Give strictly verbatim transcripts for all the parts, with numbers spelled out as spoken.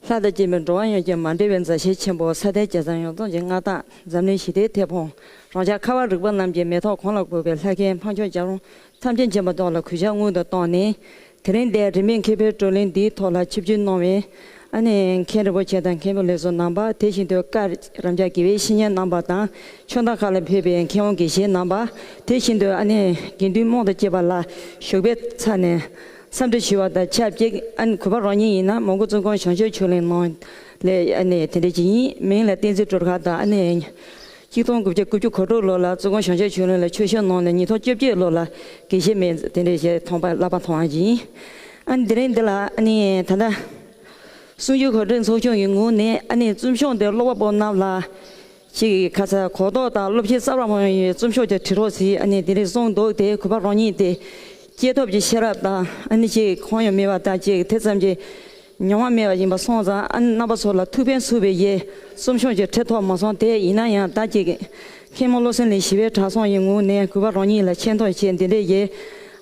ལྷ་དང་བཅས་པའི་འགྲོ་བ་ཡོངས་ཀྱི་མ་འདྲེས་པའི་མཛའ་བཤེས་ཆེན་པོ་ས་མཐའི་རྒྱལ་མཚན་ཡོངས་རྫོགས་ཀྱི་མངའ་བདག་འཛམ་གླིང་ཞི་བདེའི་མཐེ་བོང་། རང་ཅག་ཁ་བ་རིག་པ་རྣམས་ཀྱི་མེ་ཏོག་གོང་ལ་བཀུར་བའི་ལྷ་སྐལ་འཕགས་མཆོག་རྒྱལ་བ་ཐམས་ཅད་མཁྱེན་པ་མཆོག་ལ་གུས་ཕྱག་སྔོན་དུ་བཏང་ནས། དེ་རིང་འདིར་རིས་མེད་མཁས་པའི་བགྲོ་གླེང་འདིའི་ཐོག་ལ་ཆིབས་བསྒྱུར་གནང་བའི་ཨ་ནེ་མཁན་རིན་པོ་ཆེ་དང་མཁན་པོ་ལེགས་བཟོ་རྣམ་པ། དེ་བཞིན་དུ་བཀའ་རམས་ཀྱི་དགེ་བའི་བཤེས་གཉེན་རྣམ་པ་དང་ཕྱོགས་མཐའ་ཁག་ལ་ཕེབས་པའི་མཁས་དབང་དགེ་བཤེས་རྣམ་པ། དེ་བཞིན་དུ་ཨ་ནེ་དགེ་འདུན་དམངས་དང་བཅས་པ་ལ་བཞུགས་པའི་ཚབ་ནས་འཚམས་འདྲི་ཞུ་བ་དང་ཆབས་ཅིག་ཨ་ནེ་གུས་པ་རང་ཉིད་ཡིན་ན་མོན་གྷོ་བཙུན་དགོན་བྱང་ཆུབ་ཆོས་གླིང་ནང་ལས་ཨ་ནེ་དེ་འདྲ་ཅིག་ཡིན། མིང་ལ་བསྟན་འཛིན་སྒྲོལ་དཀར་དང་ཨ་ནེ། ཆིག་སྟོང་དགུ་བརྒྱ་དགུ་བཅུ་གོ་དྲུག་ལོ་ལ་བཙུན་དགོན་བྱང་ཆུབ་ཆོས་གླིང་ལ་ཆོས་ཞུགས་གནང་ནས་ཉིས་སྟོང་བཅོ་བརྒྱད་ལོ་ལ་དགེ་བཤེས་མིང་དེ་འདྲའི་ཞིག་ཐོབ་པ་བསླབ་པ་ཐོབ་པ་ཡིན། ཨ་ནི་དེ་རིང་འདི་ལ་ཨ་ནི་ད་ལྟ་གསུང་ཆོས་གོ་སྒྲིག་ཚོགས་ཆུང་གི་ངོས་ནས་ཨ་ནི་བཙུན་ཆུང་དེ་སློབ་པ་པོ་རྣམས་ལ་ཅིག་ཁ་ཚ་གོ་རྟོགས་དང་སློབ་ཆེན་རྩ་བ་མ་ཡོང་བའི་བཙུན་ཆུང་དེ་ཁྲིད་རོགས་ཟེར་ཨ་ནི་དེ་རིང་གསུངས་འདུག་དེ་གུས་པ་རང་ཉིད་དེ་སྐྱེས་ཐོབ་ཀྱི་ཤེས་རབ་དང་ཨ་ནི་ཅིག་ཁོང་ཡང་མེད་པ་དང་ཅིག་དེ་ཙམ་གྱི་མྱོང་བ་མེད་པ་ཡིན་པ་སོང་ཙང་ཨ་ནི་རྣམ་པ་ཚོ་ལ་ཐུགས་ཕན་གསོས་པའི་ཡེ་གསུང་ཆོས་ཀྱི་ཁྲིད་ཐོག་མ་སོང་དེ་ཡིན་ན་ཡང་ད་ཅིག་མཁན་མོ་བློ་སེང་ལགས་ཞི་བའི་གྲྭ་ཚང་ཡི་ངོས་ནས་གུས་པ་རང་ཉིད་ལ་ཆེ་མཐོང་ཆེ་འདི་འདྲའི་ཡེ་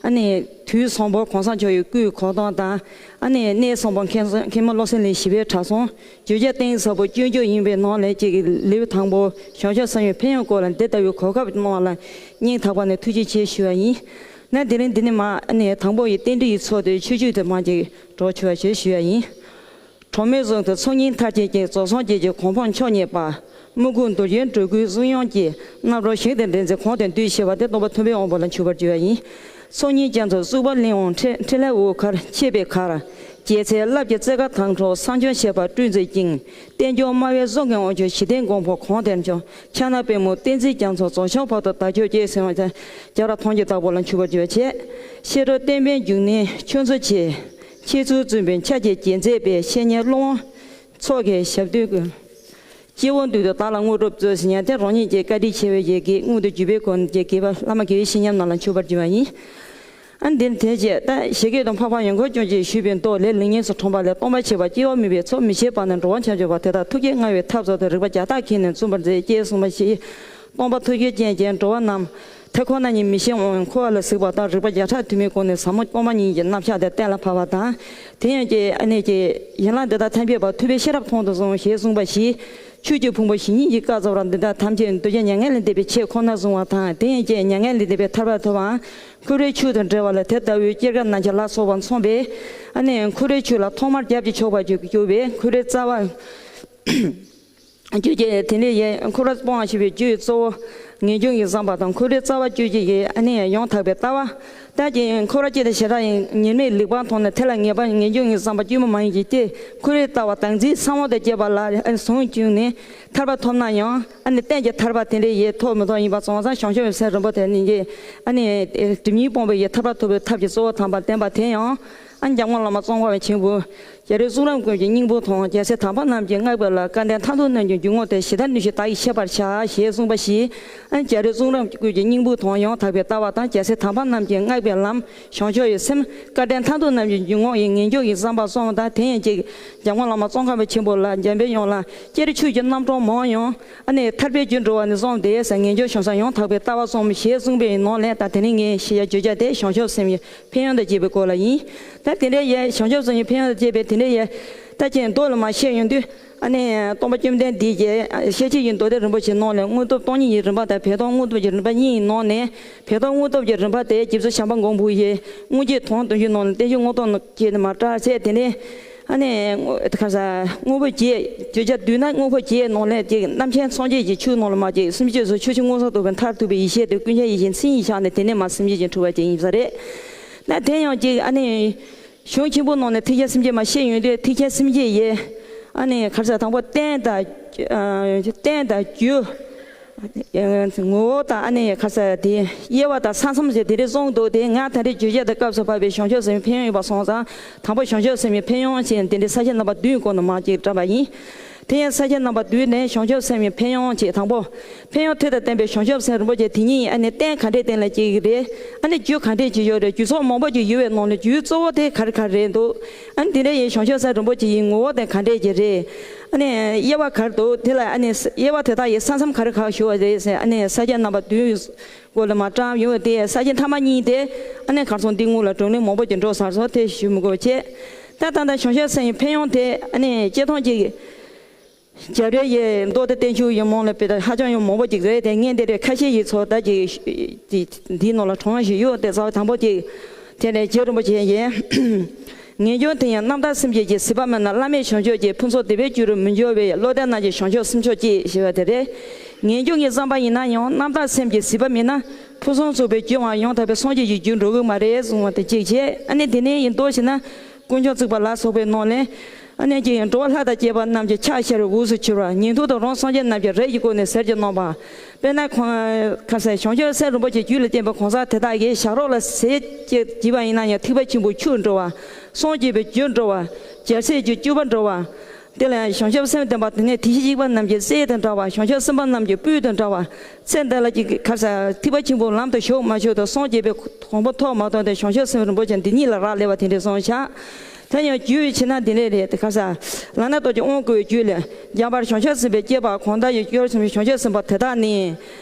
ཨ་ནི་དུས་བཟང་པོ་གོང་ས་མཆོག་ཡི་སྐུའི་གོ་སྟངས་དང་ཨ་ནི་གནས་བཟང་པོ་མཁན་མཁན་མོ་བློ་སེང་ལགས་ཞི་བའི་གྲྭ་ཚང་བརྗོད་བྱ་གཏིང་ཟབ་པོ་སྐྱོན་བརྗོད་ཡིན་པའི་ནང་ལས་ཅིག་ལེའུ་དང་པོ་བྱང་ཆུབ་སེམས་ཡོད་ཕན་ཡོན་སྐོར་ལ་འདི་ལྟ་བུའི་གོ་སྐབས་གནང་བ་ལ་སྙིང་ཐག་པ་ནས་ཐུགས་རྗེ་ཆེ་ཞུ་བ་ཡིན། ན་དེ་རིང་འདི་ནས་མ་ཨ་ནི་དང་པོ་ཡི་རྟེན་འབྲེལ་ཡི་ཚོགས་དེ་ཆོས་བརྒྱུད་དུ་མ་ཅིག་འགྲོ་ཆོག་པ་ཞེས་ཞུ་ཡ་ཡིན། གྲོགས་མེད་གཟུངས་ཐུབ་ཚོགས་གཉིས་མཐར་ཕྱིན་ཅིང་། རྫོགས་སངས་རྒྱས་ཀྱི་གོ་འཕང་མཆོག་བརྙེས་པ། དམུ་དགུ་འདོད་ཆེན་འགྲོ་ཀུན་གཟུགས་ཡོངས་ཀྱི། རྣམ་རོལ་ཞིང་དུ་འདྲེན་མཛད་གོང་དུ་འདུས་ཞེས་པ་དེ་སྟོན་པ་ཐུབ་པའི་དབང་པོ་ལ་མཆོད་པར་བརྗོད་པ་ཡིན། ཚོགས་གཉིས་རྒྱ་མཚོ་གཙུག་པ་ལྷ་དབང་ཕྲིན་ཕྲིན་ལས་དབུ་མཁར་ཆེ་བའི་མཁར། རྒྱལ་སྲས་རླབས་ཀྱི་རྩེ་མཁར་དྭངས་འཕྲོག་བསམ་བྱུང་ཞེས་པ་སྤྲུལ་མཛད་ཅིང་། བསྟན་སྐྱོང་སྨྲ་བའི་གཟུངས་ཀྱི་དབང་ཕྱུག་ཞི་བདེའི་མགོན་པོ་གོང་དུ་འཕྱོག་ཕྱག་ན་པདྨོ་བསྟན་འཛིན་རྒྱ་མཚོ་རྫོགས་བྱང་བར་དུ་བདག་མཆོག་ཅེས་གསོལ་བ་བྱ། རྒྱ་ར་མཐོང་གི་བདག་པོ་ལ་མཆོད་པར་བརྗོད་པ་བྱས། ཤེས་རབ་བསྟན་པའི་འབྱུང་གནས་ཆོས་མཚོ་ཆེ། ཆེ་ཚུལ་བཙུན་པའི་ཕྱག་རྒྱས་རྒྱལ་མཛད་པའི་བཤེས་གཉེན་སློབ་དབང་ཚོགས་ཀྱི་ཞབས་རྡུལ་ཀུན། སྐྱེ་བོ་མདུན་དུ་བདག་ལ་དངོས་གྲུབ་སྩོལ་ཟེར་ཡང་དེ་རང་ཉིད་ཀྱི་བཀའ་དྲིན་ཆེ་བའི་ཡི་གེ་མངོན་དུ་གྱུར་པའི་སྒོ་ནས་དགེ་བ་བླ་མ་དགེ་བའི་བཤེས་གཉེན་རྣམས་ལ་མཆོད་པར་བརྗོད་པ་ཡིན། ཨ་འདིར་དེ་རྗེས་ད་ཞི་རྒྱས་དང་འཕགས་པ་ཡོན་འཁོར་སྐྱོང་ཅེས་ཞུས་པའི་མདོ་ལས། ལེགས་ཉེས་སུ་འཁྲུངས་པ་ལས། སྟོང་པ་ཆེ་བ་སྐྱེ་བ་མེད་པའི་ཚོགས། མི་ཤེས་པ་ནི་འགྲོ་བ་འཁྱམས་སྐྱོ་བ། དེ་དག་ཐུགས་བསྐྱེད་མངའ་བའི་ཐབས་རྫོགས་ཏེ། རིག་པ་བརྒྱ་ཕྲག་ཁྱེར་ནས་བཙུན་པར་མཛད། ཅེས་གསུངས་པ་ཞེས་སྟོང་པ་ཐུགས་རྗེ་ཅན་གྱིས་འགྲོ་བ་རྣམས་དེ་ཁོ་ན་ཉིད་མི་ཤེས་འོང་། འཁོར་བ་ལ་གཟིགས་པ་དང་། རིག་པ་བརྒྱ་ཕྲག་དུ་མའི་སྒོ་ནས་ཟབ་མོ་སྟོང་པ་ཉིད་ཀྱི་རྣམ་གཞག་དེ་གཏན་ལ་ཕབ་པ་དང་། དེ་ཡང་ཀྱེ་ཨ་ནི་ཀྱེ་ཡན་ལག་འདི་དག་ཐམས་ཅད་པ་ཐུབ་པའི་ཤེས་རབ་མཐོང་དུ་གསོལ་ཞེས་གསུངས་པ་ཞིག་ཆོས་ཀྱི་ཕུང་པོ་ཞི་གཉིས་ཀྱི་བཀའ་སྩལ་པ་འདི་དག་ཐམས་ཅད་འདོད་ཆགས་མྱ་ངན་ལས་འདས་པའི་ཆེད་ཁོ་ན་བཟུང་བ་དང་། དེ་ཡང་ཀྱེ་མྱ་ངན་ལས་འདས་པའི་ཐར་པ་ཐོབ་པའང་འཁོར་བའི་ཆོས་དང་བྲལ་བ་ལ་དེ་ལྟ་བུའི་སྐྱེ་རྒ་ན་འཆི་ལ་སོགས་པ་མཚུངས་པས། ཨ་ནི་འཁོར་བའི་ཆོས་ལ་ཐོག་མར་རྒྱབ་ཀྱིས་ཕྱོགས་པར་གྱུར་པའི་འཁོར་བའི་རྩ་བ། རྒྱུ་རྐྱེན་དེ་འདྲ་ཡི་འཁོར་བ་སྤོང་བ་ཞེས་པའི་རྒྱུའི་གཙོ་བོ་ངེས་འབྱུང་གི་བསམ་པ་དང་། འཁོར་བའི་རྩ་བ་གཅོད་བྱེད་ཀྱི་ཨ་ནི་ཡང་ཡང་དག་པའི་ལྟ་བ། ད་ཀྱེ་འཁོར་བ་སྐྱེ་དང་ཞེ་སྡང་ཡི་ཉེས་དམིགས་ལེགས་པར་མཐོང་ནས་དེ་ལ་ངེས་པ་ངེས་འབྱུང་གི་བསམ་པ་དཀྱུས་མ་མ་ཡིན་གྱི་སྟེ། འཁོར་བའི་ལྟ་བ་བདག་འཛིན་ཚང་མ་དང་བཅས་པ་ལ་ཨ་ནི་ཟུང་འཇུག་ནས་ཐར་པ་ཐོབ་ན་ཡང་ཨ་ནི་གཏན་གྱི་ཐར་པ་དེ་འདྲ་ཡི་ཐོབ་མི་ཐོབ་ཡིན་པ་སོང་ཙང་། བྱང་ཆུབ་སེམས་རིན་པོ་ཆེ་ནི་ཀྱེ་ཨ་ནི་སྒྲིབ་གཉིས་སྤོང་བའི་ཡི་ཐར་པ་ཐོབ་པའི་ཐབས་ཀྱི་གཙོ་བོ་དམ་པར་བསྟན་པ་དེ་ཡང་ཨ་ནི་འཇམ་མགོན་བླ་མ་ཙོང་ཁ་པ་ཆེན་པོས། རྒྱལ་སྲས་གསུང་རབ་ཀུན་གྱི་སྙིང་པོ་དང་། རྒྱལ་སྲས་དམ་པ་རྣམས་ཀྱིས་བསྔགས་པའི་ལམ། སྐལ་ལྡན་མཐར་ཐུག་རྣམས་ཀྱི་འཇུག་ངོགས་དེ། ཞེ་སྡང་གནོད་བྱེད་བདག་གིས་ཤེས་པར་བྱ། ཞེས་གསུངས་པ་ཞིག་ཨ་ནི་རྒྱལ་སྲས་གསུང་རབ་ཀུན་གྱི་སྙིང་པོ་དང་ཡང་དག་པའི་ལྟ་བ་དང་། རྒྱལ་སྲས་དམ་པ་རྣམས་ཀྱིས་བསྔགས་པའི་ལམ། བྱང་ཆུབ་ཀྱི་སེམས། སྐལ་ལྡན་མཐར་ཐུག་རྣམས་ཀྱི་འཇུག་ངོགས་ཡི་ངེས་འབྱུང་གི་བསམ་པ་སོང་བ་དང་། དེ་ཡང་ཅིག་འཇམ་མགོན་བླ་མ་ཙོང་ཁ་པ་ཆེན་པོ་ལ་འཇམ་པའི་དབྱངས་ལ། སྤྱིར་ཆོས་ཀྱི་རྣམ་གྲངས་མང་ཡང་ཨ་ནི་ཐར་པའི་རྒྱུར་འགྲོ་བ་ནི་གསུངས་ཏེ། ངེས་འབྱུང་བྱང་སེམས་ཡང་དག་པའི་ལྟ་བ་གསུངས་ཞེས་གསུངས་པའི་ནང་ལས། ད་དེ་ནི་ངས་བཤད་ཡ་བརྗོད་བྱ་དེ་བྱང་ཆུབ་སེམས་ཡི་ཕན་ཡོན་དང་བཅས་པའི་སྐོར་ལ་ཡིན། ད་དེ་འདྲའི་ཡས་བྱང་ཆུབ་སེམས་ཀྱི་ཕན་ཡོན་དང་བཅས་པའི་དེ་འདྲའི་ཡས་ད་ཅིག་མདོ་ལ་མ་བཤད་ཡོང་དུས། ཨ་ནི་སྟོན་པ་བཅོམ་ལྡན་འདས་ཀྱིས་ཤེར་ཕྱིན་གྱི་མདོ་སྡེ་རིན་པོ་ཆེའི་ནང་ལས་དངོས་སྟོབས་སྟོང་ཉིད་ཀྱི་རིམ་པ་དང་། བོད་དོན་དངོས་སྟོབས་ཀྱི་རིམ་པ་གཉིས་ཀྱི་ནང་ནས། བོད་དོན་དངོས་སྟོབས་ཀྱི་རིམ་པ་དེ་རྗེ་བཙུན་བྱམས་པ་མགོན་པོ་ཡི་དངོས་བརྒྱད་དོན་བདུན་ཅུའི་ནང་ནས་བསྟན་བཅོས་དངོས་སྟོབས་ཀྱི་ནི་མ་བཀྲལ་ཚེ། དེ་ནས་ཨ་ནི་ག་ས་དངོས་པོ་བརྒྱད། བརྗོད་བྱ་བསྡུས་ན་དངོས་པོ་བརྒྱད་ནང་ལས་ཅིག་རྣམ་མཁྱེན་སངས་རྒྱས་ཀྱི་ཆོས་ནང་ལ་མ་ཅིག་སེམས་བསྐྱེད་སོགས་ཆོས་ཀྱི་མངོན་སུམ་རྟོགས་པའི་མཐར་ཐུག་པའི་ཡེ་ཤེས་དེ་ཀུན་ཁྱབ་ཡེ་ཤེས་མཚན་ཉིད་བཞག་ནས། དེ་ནས་མ་སེམས་བསྐྱེད་ཀྱི་འཁྲུལ་པ་ཅན་ཡིན་ས་རེད། ན་དེ་ཡང་ཅིག་ཨ་ནི། གཞུང་ཆེན་པོ་ནང་ནས་ཐེག་ཆེན་སེམས་བསྐྱེད་མ་བཤད་ཡོང་དུས། ཐེག་ཆེན་སེམས་བསྐྱེད་ཡི་ཨ་ནི་ག་རེ་ཟེར། དང་པོ་རྟེན་དང་ཨ་རྟེན་དང་རྒྱུ། ངོ་བོ་དང་ཨ་ནི་ག་རེ་ཟེར་དེ། དབྱེ་བ་དང་ས་མཚམས་ཟེར་དེ་འདྲ་གསུངས་འདུག་དེ་ང་ད་རེས་བརྗོད་བྱ་དང་སྐབས་སུ་བབས་པའི་བྱང་ཆུབ་སེམས་ཕན་ཡོན་ཡིན་པ་སོང་ཙང་། དང་པོ་བྱང་ཆུབ་སེམས་ཀྱི་ཕན་ཡོན་ཞེས་དེ་འདྲའི་ས་བཅད་རྣམ་པ་བདུན་སྐོར་ནས་མར་ཅིག་བཀྲལ་བ་ཡིན། དེ་ཡང་ས་བཅད་རྣམ་པ་བདུན་ནས་བྱང་ཆུབ་སེམས་ཀྱི་ཕན་ཡོན་ཞེས། དང་པོ། ཕན་ཡོན་མཐུ་དང་ལྡན་པའི་བྱང་ཆུབ་སེམས་རིན་པོ་ཆེ་དེ་ཉིད་ཨ་ནི་རྟེན་ག་འདྲས་བརྟེན་ལ་སྐྱེ་གི་རེད། ཨ་ནི་རྒྱུ་ག་འདྲས་ཅིག་ཡོད་རེད། རྒྱུ་ཚོགས་མང་པོ་ཅིག་ཡོད་པའི་ནང་ནས་རྒྱུའི་གཙོ་བོ་དེ་ག་རེ་ག་རེ་རེད་འདུག་ཨ་ནི་དེ་འདྲ་ཡི་བྱང་ཆུབ་སེམས་རིན་པོ་ཆེ་ཡི་ངོ་བོ་དེ་ག་འདྲས་ཅིག་རེད། ཨ་ནི་དབྱེ་བ་ག་རེ་འདུག་དེ་ལ་ཨ་ནི་དབྱེ་བ་དེ་དག་ཡི་ས་མཚམས་ག་རེ་ག་ཞུགས་པ་རེད་ཟེར། ཨ་ནི་ས་བཅད་རྣམ་པ་བདུན་སྐོར་ལ་མར་བཀྲལ་ཡོང་བ་དེ། ས་བཅད་མཐའ་མ་གཉིས་དེ་ཨ་ནི་གར་སོང་འདི་སྔོན་ལ་བགྲོ་གླེང་མང་པོ་ཅིག་འགྲོ་ཚར་སོང་། དེ་ཞུ་མི་དགོས་པ་བྱས། ད་ད་ལྟ་བྱང་ཆུབ་སེམས་ཀྱི་ཕན་ཡོན་དེ་ཨ་ནི་སྤྱིར་བཏང་གི་རྒྱ་རས་ཡི་མདོ་དང་བསྟན་བཅོས་ཡི་མང་ལ་དཔེ་ད་ཧ་ཅང་ཡང་མང་པོ་ཅིག་རེད་དེ། ངས་འདི་རེད་ཁ་ཤས་ཡི་ཚོ་ད་ཅིག་འདིའི་ནང་ལ་དྲངས་ཞིག་ཡོད་དེ། རྩ་བ་དང་པོ་དེ་དེ་ནས་རྗེ་རིན་པོ་ཆེ་ཡིས། ངེས་འབྱུང་དེ་ཡང་རྣམ་དག་སེམས་ཅན་གྱི། ཟད་པ་མེད་ན་བླ་མེད་བྱང་ཆུབ་ཀྱི། ཕུན་ཚོགས་བདེ་བའི་རྒྱུ་རུ་མི་འགྱུར་བའི། བློ་ལྡན་རྣམས་ཀྱི་བྱང་ཆུབ་སེམས་མཆོག་ཅེས་ཞེས་པ་དེ་རེད། ངེས་འབྱུང་གི་བསམ་པ་ཡིན་ན་ཡང་རྣམ་དག་སེམས་ཀྱི་ཟད་པ་མེད་ན་ཕུན་སུམ་ཚོགས་པའི་རྒྱུ་བ་ཡང་དག་པའི་སངས་རྒྱས་ཀྱི་རྒྱུར་འགྲོ་གི་མ་རེད་གསུངས་པ་དེ་གཅིག་བྱས། ཨ་ནི་དེ་ནས་ཡིན་མདོ་ཞིག་ན། དཀོན་མཆོག་བརྩེགས་པ་ལ་སོགས་པའི་ནང་ལས། ཨ་ནི་ཅིག་འགྲོ་བ་ལྷ་དང་བཅས་པ་རྣམས་ཀྱི་ཕྱག་ཤར་བའི་འོས་སུ་གྱུར་པ། ཉན་ཐོས་དང་རང་སངས་རྒྱས་རྣམས་ཀྱི་རིགས་ཀྱི་སྒོ་ནས་ཟེར་གྱི་གནང་བ། དཔེར་ན་ཁོང་ཁ་སང་བྱང་ཆུབ་སེམས་རིན་པོ་ཆེ་རྒྱུད་ལ་བསྟན་པའི་གང་ཟག་དེ་དག་གིས་ཞག་རོགས་ལ་ཟས་ཀྱི་བགྱིས་པ་ཡིན་ན་ཡང་ཐེག་པ་ཆེན་པོའི་ཆོས་འགྲོ་བ། སངས་རྒྱས་པའི་རྒྱུར་འགྲོ་བ། རྒྱལ་སྲས་ཀྱི་སྤྱོད་པ་འགྲོ་བ། དེ་ལ་བྱང་ཆུབ་སེམས་ལྡན་པ་དེ་ནས་དེ་བཞིན་གཤེགས་པ་རྣམས་ཀྱི་སྲས་དང་འདྲ་བ། བྱང་ཆུབ་སེམས་དཔའ་རྣམས་ཀྱི་སྤུན་དང་འདྲ་བ། ཚེ་འདི་ལ་ཅིག་ཁ་སང་ཐེག་པ་ཆེན་པོའི་ལམ་དུ་ཞུགས་མ་ཞུགས་དང་སངས་རྒྱས་པའི་གོ་འཕང་ཐོབ་མ་ཐོབ་དེ་བྱང་ཆུབ་སེམས་རིན་པོ་ཆེ་འདི་ཉིད་ལ་རག་ལས་པ་དེ་འདྲའི་གསུངས་བཞག་དེ་ཡང་རྒྱུད་ཆེ་ན་འདི་འདྲ་རེད། དེ་ཁ་སང་ལག་ན་རྡོ་རྗེ་དབང་བསྐུར་བའི་རྒྱུད་ལས། འཇམ་དཔལ་བྱང་ཆུབ་སེམས་དཔའི་སྐྱེས་པ་གང་དག་ཡིན། སྐྱེས་བུ་བྱང་ཆུབ་སེམས་དཔའ་དེ་དག་ནི།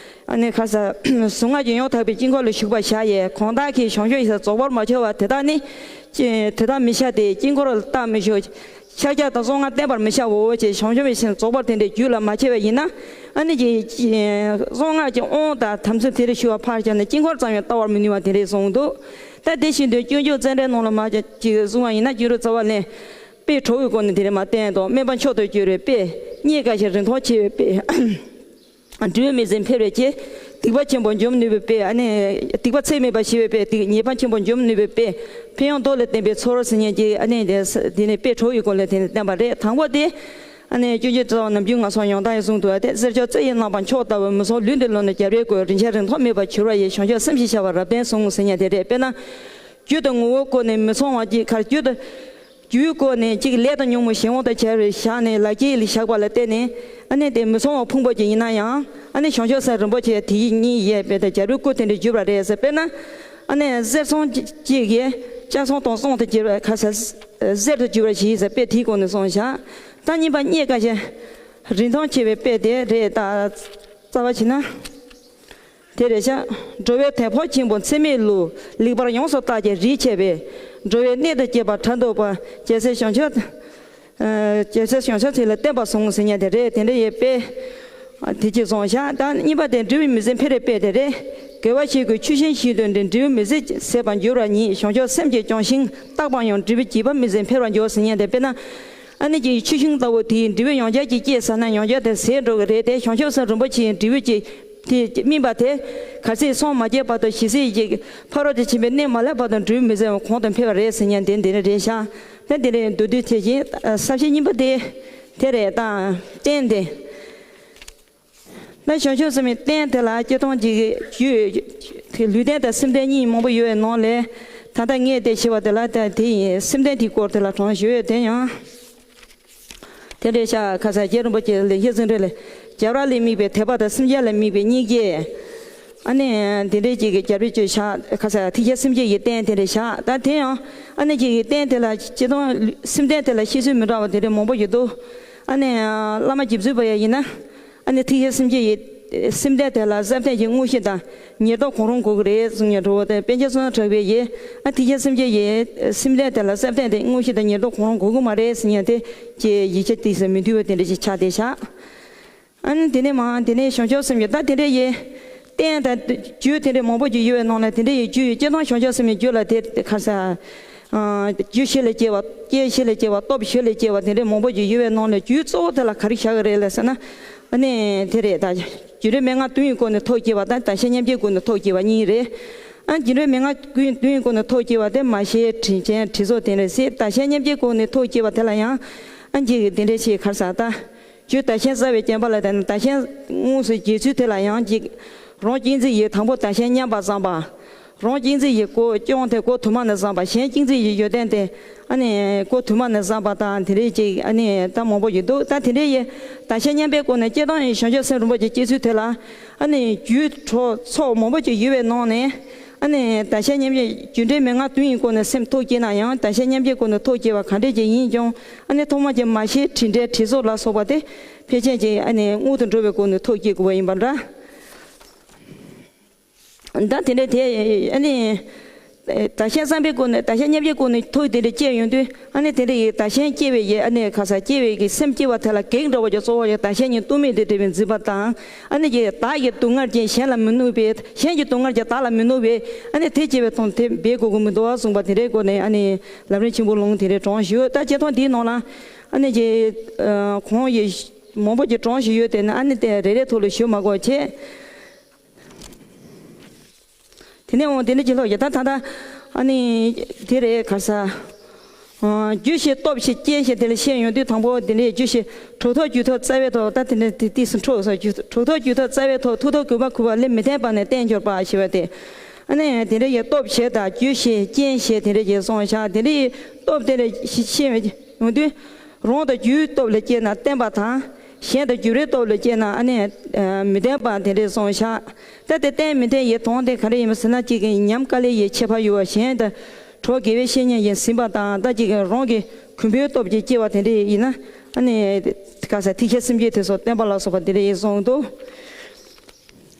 ཨ་ནི་ཁ་སང་གཟུངས་སྔགས་ཀྱི་ཡང་དག་པའི་དཀྱིལ་འཁོར་ལ་ཞུགས་པར་བྱ་ཡི། གང་དག་གིས་བྱང་ཆུབ་ཡིན་ས་རྫོགས་པར་མ་ཆགས་པ་དེ་དག་ནི། དེ་དག་མི་བྱ་སྟེ། དཀྱིལ་འཁོར་ལ་རྟག་མི་ཞུགས། ཕྱག་རྒྱ་དང་གཟུངས་སྔགས་བསྟན་པར་མི་བྱའོ་ཞེས། བྱང་ཆུབ་ཡིན་ས་རྫོགས་པར་དེ་འདྲའི་རྒྱུད་ལ་མ་ཆགས་པ་ཡིན་ན། ཨ་ནི་ཅིག་གཟུངས་སྔགས་ཀྱི་དབང་དང་དམ་ཚིག་དེ་རེ་ཞུ་བ་ཕར་བཞག་ནས་དཀྱིལ་འཁོར་ཙམ་ཡང་བལྟ་བར་མི་ནུས་པ་དེ་རེ་གསུངས་འདུག་ད་དེ་བཞིན་དུ་སྤྱོད་འཇུག་ཙནྡྲའི་ནང་ལ་མ་ཅིག་གསུངས་པ་ཡིན་ན། སྤྱོད་འཇུག་རྩ་བ་ལས། དཔེ་གྲོགས་ཀྱི་སྒོ་ནས་དེ་རེ་མ་བསྟན་དང་། དམན་པ་མཆོག་ཏུ་གྱུར་པའི་དཔེ། རྙེད་དཀའ་ཞིང་རིན་ཐང་ཆེ་བའི་དཔེ། འབྲས་བུ་མི་ཟད་འཕེལ་བའི་ཕྱིར། སྡིག་པ་ཆེན་པོ་འཇོམས་ནུས་པའི་དཔེ། ཨ་ནི་སྡིག་པ་ཚད་མེད་པ་ཞི་བའི་དཔེ། སྡིག་ཉེས་པ་ཆེན་པོ་འཇོམས་ནུས་པའི་དཔེ། ཕན་ཡོན་མདོ་ལས་བསྟན་པའི་ཚོར་ཟེར་མཁན་གྱི། ཨ་ནི་དེ་དེ་ནི་དཔེ་གྲོགས་ཀྱི་སྒོ་ལས་དེ་ནི་བསྟན་པ་རེད། དང་པོ་དེ། ཨ་ནི་སྤྱོད་འཇུག་རྩ་བ་ནམ་རྒྱུན་ངག་སོགས་ཡང་དག་ཡང་གསུངས་འདུག་པ་དེ། གསེར་མཆོག་རྩི་ཡི་རྣམ་པ་མཆོག་ལྟ་བུ། མི་ཚངས་ལུས་འདི་ལོན་ན་རྒྱལ་བའི་སྐུ། རིན་ཆེན་རིན་ཐང་མེད་པར་གྱུར་པ་ཡི། བྱང་ཆུབ་སེམས་ཞེས་བྱ་བ་རབ་བསྟན་གསུངས་ཟེར་མཁན་དེ་རེད། དཔེར་ན། རྒྱུ་དང་ངོ་བོའི་སྒོ་ནས་མི་ཚངས་པ་ཅིག་ཁར་རྒྱུ་དང་། རྒྱུའི་སྒོ་ནས་ཅིག་ལས་དང་ཉོན་མོངས་གཞན་དབང་དང་བྲལ་བའི་ཞག་ནས་ལག་ཁྱེར་ལ་བཞག་པ་ལ་བརྟེན་ནས། ཨ་ནི་དེ་མི་ཚངས་པ་ཕུང་པོ་ཅིག་ཡིན་ན་ཡང་། ཨ་ནི་བྱང་ཆུབ་སེམས་རིན་པོ་ཆེ་དེ་ཉིད་ཡོད་པའི་དེ་རྒྱལ་བའི་སྐུ་དེ་འདྲ་གྱུར་པ་རེད་ཟེར། དཔེར་ན། ཨ་ནི་གསེར་སྲང་གཅིག་གིས་ལྕགས་སྲང་དང་གསུམ་དུ་གྱུར་པ་ཁ་ཟེར་གསེར་དུ་གྱུར་པ་ཞིག་ཟེར། དཔེ་དེའི་སྒོ་ནས་གསུངས་བཞག་ད་གཉིས་པ་རྙེད་དཀའ་ཞིང་རིན་ཐང་ཆེ་བའི་དཔེ་དེ་རེད། ད་རྩ་བ་བྱས་ན། དེ་རེད་ཤག་འགྲོ་བའི་དོན་ཕམ་ཆེན་པོ་ཚད་མེད་ལུགས། ལེགས་པར་ཡོངས་སུ་བརྟགས་ཀྱང་རིགས་ཆད་པས། འགྲོ་བའི་གནས་དང་བཅས་པ་ཕྲག་དོག་པ། རྒྱལ་སྲས་བྱང་ཆུབ། ཨ། རྒྱལ་སྲས་བྱང་ཆུབ་ཚེ་ལ་བསྟན་པ་གསུངས་ཟེར་མཁན་དེ་རེད། དེ་འདྲ་ཡོད་པས། ཨ། དེ་ཅིག་གསུངས་ཤག་ད་གཉིས་པ་དེ་འབྲས་བུ་མི་ཟད་འཕེལ་བའི་དཔེ་དེ་རེད། དགེ་བ་བྱེད་དགོས་ཆུ་ཤིང་བཞིན་དུ་འབྲས། འབྲས་བུ་མི་ཟད་ཟད་པར་འགྱུར་བ་ཉིད། བྱང་ཆུབ་སེམས་ཀྱིས་སྐྱོང་ཞིང་བརྟག་པ་ཡང་། འབྲས་བུ་བྱེད་པ་མི་ཟད་འཕེལ་བར་འགྱུར་ཟེར་མཁན་དེ། དཔེར་ན། ཨ་ནི་ཅིག་ཆུ་ཤིང་ལྟ་བུ་དེའི་འབྲས་བུ་ཡང་བསྐྱར་ཅིག་སྐྱེས་ཟ་ན་ཡང་བསྐྱར་དེ་ཟད་འགྲོ་གི་རེད་དེ། བྱང་ཆུབ་སེམས་རིན་པོ་ཆེའི་འབྲས་བུ་ཅིག་དེ་སྨིན་པ་དེ་ག་ཚོད་སངས་མ་རྒྱས་བར་དུ། ཞི་བྱེད་ཀྱི་ཕ་རོལ་ཏུ་ཕྱིན་པའི་གནས་མ་ལེགས་བར་དུ་འབྲས་བུ་མི་ཟད་པ་གོང་དུ་འཕེལ་བ་རེད་ཟེར་མཁན་དེ་འདི་ནི་རེད་ཤག་ད་འདི་ནི་མདོར་བསྡུས་དེ་བཞིན་ས་བཅད་གཉིས་པ་དེ་དེ་རེད། ད་རྟེན་དེ། ད་བྱང་ཆུབ་སེམས་དཔའི་རྟེན་དེ་ལ་སྤྱིར་བཏང་གི་རྒྱུ་དེ་ལུས་རྟེན་དང་སེམས་རྟེན་གཉིས་མང་པོ་ཡོད་པའི་ནང་ལས། ད་ལྟ་ངས་དེ་ཞུས་པ་དེ་ལ་ད་དེ་ཡིན། སེམས་རྟེན་དེའི་སྐོར་དེ་ལ་དྲངས་ཞུ་ཡོད། དེ་ཡང་དེ་འདྲ་ཤག་ཁ་སང་རྗེ་རིན་པོ་ཆེ་ལེགས་བཤད་འཛིན་གྲྭ་ལས། རྒྱབ་ར་ལས་དམིགས་པའི་དད་པ་དང་། སེམས་ཅན་ལ་དམིགས་པའི་སྙིང་རྗེ། ཨ་ནི་དེ་འདྲའི་ཅིག་གི་རྒྱབ་རི་བཅོས་བཞག་ཁ་སང་ཐུགས་རྗེ་སེམས་བསྐྱེད་ཀྱི་རྟེན་དེ་འདྲ་བཞག་ད་དེ་ཡང་ཨ་ནི་ཅིག་གི་རྟེན་དེ་ལ་སྤྱིར་བཏང་སེམས་རྟེན་དེ་ལ་བཤད་ཚུལ་མི་འདྲ་བ་དེ་འདྲ་མང་པོ་ཡོད་དོ། ཨ་ནི་བླ་མ་རྗེ་བཙུན་པ་ཡ་ཡིན་ན། ཨ་ནི་ཐུགས་རྗེ་སེམས་བསྐྱེད་ཡི་སེམས་རྟེན་དེ་ལ་གསལ་བརྟན་གྱི་དངོས་གཞི་དང་ཉེར་བསྡོགས་གང་རུང་དགོས་ཀྱི་རེད་གསུང་མཁན་འདྲ་བོ་དང་། པཎ་ཆེན་བསོད་ནམས་གྲགས་པས་ཡིན། ཨ་ཐུགས་རྗེ་སེམས་བསྐྱེད་ཡི་སེམས་རྟེན་དེ་ལ་གསལ་བརྟན་དེ་དངོས་གཞི་དང་ཉེར་བསྡོགས་གང་རུང་དགོས་ཀྱི་མ་རེད་ཟེར་མཁན་དེ་ཀྱི་ཡིག་ཆ་ཏོག་ཙམ་མི་མཐུན་པ་དེ་འདྲ་ཞིག་ཆགས་བསྡད་ཤག་ཨ་ནི་དེ་ནས་མ་དེ་ནས་བྱང་ཆུབ་སེམས་ཀྱི་ད་དེ་འདྲ་ཡི་རྟེན་དང་རྒྱུ་དེ་འདྲ་མང་པོ་ཅིག་ཡོད་པའི་ནང་ལ་དེ་འདྲ་ཡི་རྒྱུ་ཡི་སྤྱིར་བཏང་བྱང་ཆུབ་སེམས་ཀྱི་རྒྱུ་ལ་དེ་ཁ་སང་། ཨ། རྒྱུ་བྱས་ལས་སྐྱེ་བ། རྐྱེན་བྱས་ལས་སྐྱེ་བ། སྟོབས་བྱས་ལས་སྐྱེ་བ་དེ་འདྲའི་མང་པོ་ཅིག་ཡོད་པའི་ནང་ལས་རྒྱུ་གཙོ་བོ་དེ་ལ་ག་རེ་བཞག་གི་རེད་ལབ་ཟེར་ན། ཨ་ནི་དེ་རེད། ད་རྒྱུ་འབྲས་མན་ངག་བདུན་གྱི་སྒོ་ནས་ཐོག་སྐྱེ་བ་དང་བདག་གཞན་མཉམ་བརྗེའི་སྒོ་ནས་ཐོག་སྐྱེ་བ་གཉིས་རེད། ཨ། རྒྱུ་འབྲས་མན་ངག་བདུན་གྱི་སྒོ་ནས་ཐོག་སྐྱེ་བ་དེ་མ་ཤེས། དྲིན་ཅན། དྲིན་གཟོ་དེ་འདྲ་ཟེར། བདག་གཞན་མཉམ་བརྗེའི་སྒོ་ནས་ཐོག་སྐྱེ་བ་དེ་ལ་ཡང་། ཨ། འཇིག་དེ་འདྲ་ཞིག་ག་རེ་ཟེར་ད། རྒྱུ་བདག་གཞན་བཟའ་བའི་བྱམས་པ་ལ་བརྟེན་ནས་བདག་གཞན་དངོས་སུ་བརྗེ་ཚུལ་དེ་ལ་ཡང་འཇིག་རང་གཅེས་འཛིན་གྱིས་དང་པོ་བདག་གཞན་མཉམ་པར་བསམ་པ། རང་གཅེས་འཛིན་གྱིས་སྒོ་སྐྱོང་དེ་སྒོ་དུ་མ་ནས་བསམ་པ། གཞན་གཅེས་འཛིན་གྱི་ཡོན་ཏན་དེ་ཨ་ནི་སྒོ་དུ་མ་ནས་བསམ་པ་དང་དེ་འདྲའི་ཅིག་ཨ་ནི་ད་མང་པོ་ཡོད་འདུག་ད་དེ་འདྲའི་ཡི་བདག་གཞན་མཉམ་པའི་སྒོ་ནས་སྤྱིར་བཏང་ཡི་བྱང་ཆུབ་སེམས་རིན་པོ་ཆེ་སྐྱེ་ཚུལ་དེ་ལ་ཨ་ནི་རྒྱུ་གྲོགས་ཚོགས་མང་པོ་ཅིག་ཡོད་པའི་ནང་ནས། ཨ་ནི་བདག་གཞན་མཉམ་བརྗེ་རྒྱུ་འབྲས་མན་ངག་བདུན་གྱི་སྒོ་ནས་སེམས་ཐོག་སྐྱེས་ན་ཡང་བདག་གཞན་མཉམ་བརྗེའི་སྒོ་ནས་ཐོག་སྐྱེས་པ་གང་འདྲ་ཅིག་ཡིན་ཀྱང་ཨ་ནི་ཐོག་མ་ཅིག་མ་ཤེས། དྲིན་དྲན། དྲིན་གཟོ་ལ་སོགས་པ་དེ་ཕལ་ཆེར་ཅིག་ཨ་ནི་སྔོན་དུ་འགྲོ་བའི་སྒོ་ནས་ཐོག་སྐྱེ་དགོས་པ་ཡིན་པ་འདྲ། ད་དེ་འདྲ་དེ་ཨ་ནི་ བདག་གཞན་བསམ་པའི་སྒོ་ནས། བདག་གཞན་མཉམ་བརྗེའི་སྒོ་ནས་ཐུགས་དེ་འདྲ་སྐྱེས་ཡོང་དུས། ཨ་ནི་དེ་འདྲ་ཡི་བདག་གཞན་སྐྱེ་བའི་ཡི་ཨ་ནི་ག་ས་སྐྱེ་བའི་གི་སེམས་སྐྱེ་བ་དེ་ལ་གེགས་འགྲོ་བ་ཀྱི་གཙོ་བོ་ཡི་བདག་གཞན་གཉིས་སྟོང་མེད་དུ་འདྲེས་པའི་འཛིན་པ་དང་། ཨ་ནི་ཀྱི་བདག་གི་སྡུག་བསྔལ་ཀྱང་གཞན་ལ་མི་གནོད་པའི། གཞན་གྱི་སྡུག་བསྔལ་ཀྱང་བདག་ལ་མི་གནོད་པའི། ཨ་ནི་དེ་སྐྱེ་བའི་དོན་དེ་འབད་དགོས་ཀྱི་མི་འདུག་བ་གསུངས་པ་དེ་འདྲའི་སྒོ་ནས། ཨ་ནི་ལམ་རིམ་ཆེན་པོ་ལུང་དེ་འདྲའི་དྲངས་ཞུ། ད་བྱེད་སྟངས་འདིའི་ནང་ལ་ཨ་ནི་ཀྱི་གོང་ཡི་མང་པོ་ཅིག་དྲངས་ཞུ་ཡོད། དེ་ནི་ཨ་ནི་དེ་རེ་རེ་ཐོག་ལ་ཞུ་མ་དགོས་བྱས། དེ་ནས་འོང་དེ་ནས་ཅི་ལྷོ་ཡི་ད་ད་ད། ཨ་ནི་དེ་རེད་ག་ས། རྒྱུ་ཞེས་སྟོབས་ཞེས་རྐྱེན་ཞེས་དེ་ལ་བཤད་ཡོང་དུས། དང་པོ་དེ་ནས་རྒྱུ་ཞེས་གྲོགས་ཐོག་རྒྱུ་ཐོག་རྩ་བའི་ཐོག་ད་དེ་ནས་དེ་ཏིས་འཕྲོག་ས་རྒྱུ་གྲོགས་ཐོག་རྒྱུ་ཐོག་རྩ་བའི་ཐོག་མཐུ་སྟོབས་གུས་པ་གུས་པ་ལས་མི་ལྡན་པ་ནས་བསྟན་འགྱུར་པ་ཞེས་པ་སྟེ། ཨ་ནི་དེ་འདྲ་ཡི་སྟོབས་ཞེས་དང་རྒྱུ་ཞེས་རྐྱེན་ཞེས་དེ་འདྲ་ཡི་གསུངས་བཞག་དེ་འདྲ་ཡི་སྟོབས་དེ་འདྲ་ཞེས་བཤད་ཡོང་དུས། རང་དང་རྒྱུའི་སྟོབས་ལ་སྐྱེས་ན་བརྟན་པ་དང་། གཞན་དང་འགྱུར་བའི་སྟོབས་ལ་སྐྱེས་ན་ཨ་ནི་མི་ལྡན་པ་དེ་འདྲས་གསུངས་བཞག་ད་དེ་བརྟན་མི་ལྡན་ཡི་དོན་དེ་ག་རེ་ཡིན་པ་ཟེར་ན། གཅིག་གི་ཉམས་དཀའ་ལས་ཡི་ཆད་པ་ཡོད་པ། གཞན་དང་གྲོགས་དགེ་བའི་བཤེས་གཉེན་ཡིན་ཟིན་པ་དང་། ད་གཅིག་གི་རང་གི་གུས་པའི་སྟོབས་ཀྱིས་སྐྱེ་བ་དེ་འདྲས་ཡིན་ན། ཨ་ནི་ག་ས་ཐེག་ཆེན་སེམས་བསྐྱེད་དེ་ཚོ་བརྟན་པ་ལ་སོགས་པ་དེ་འདྲས་ཡིན་གསུངས་འདུག་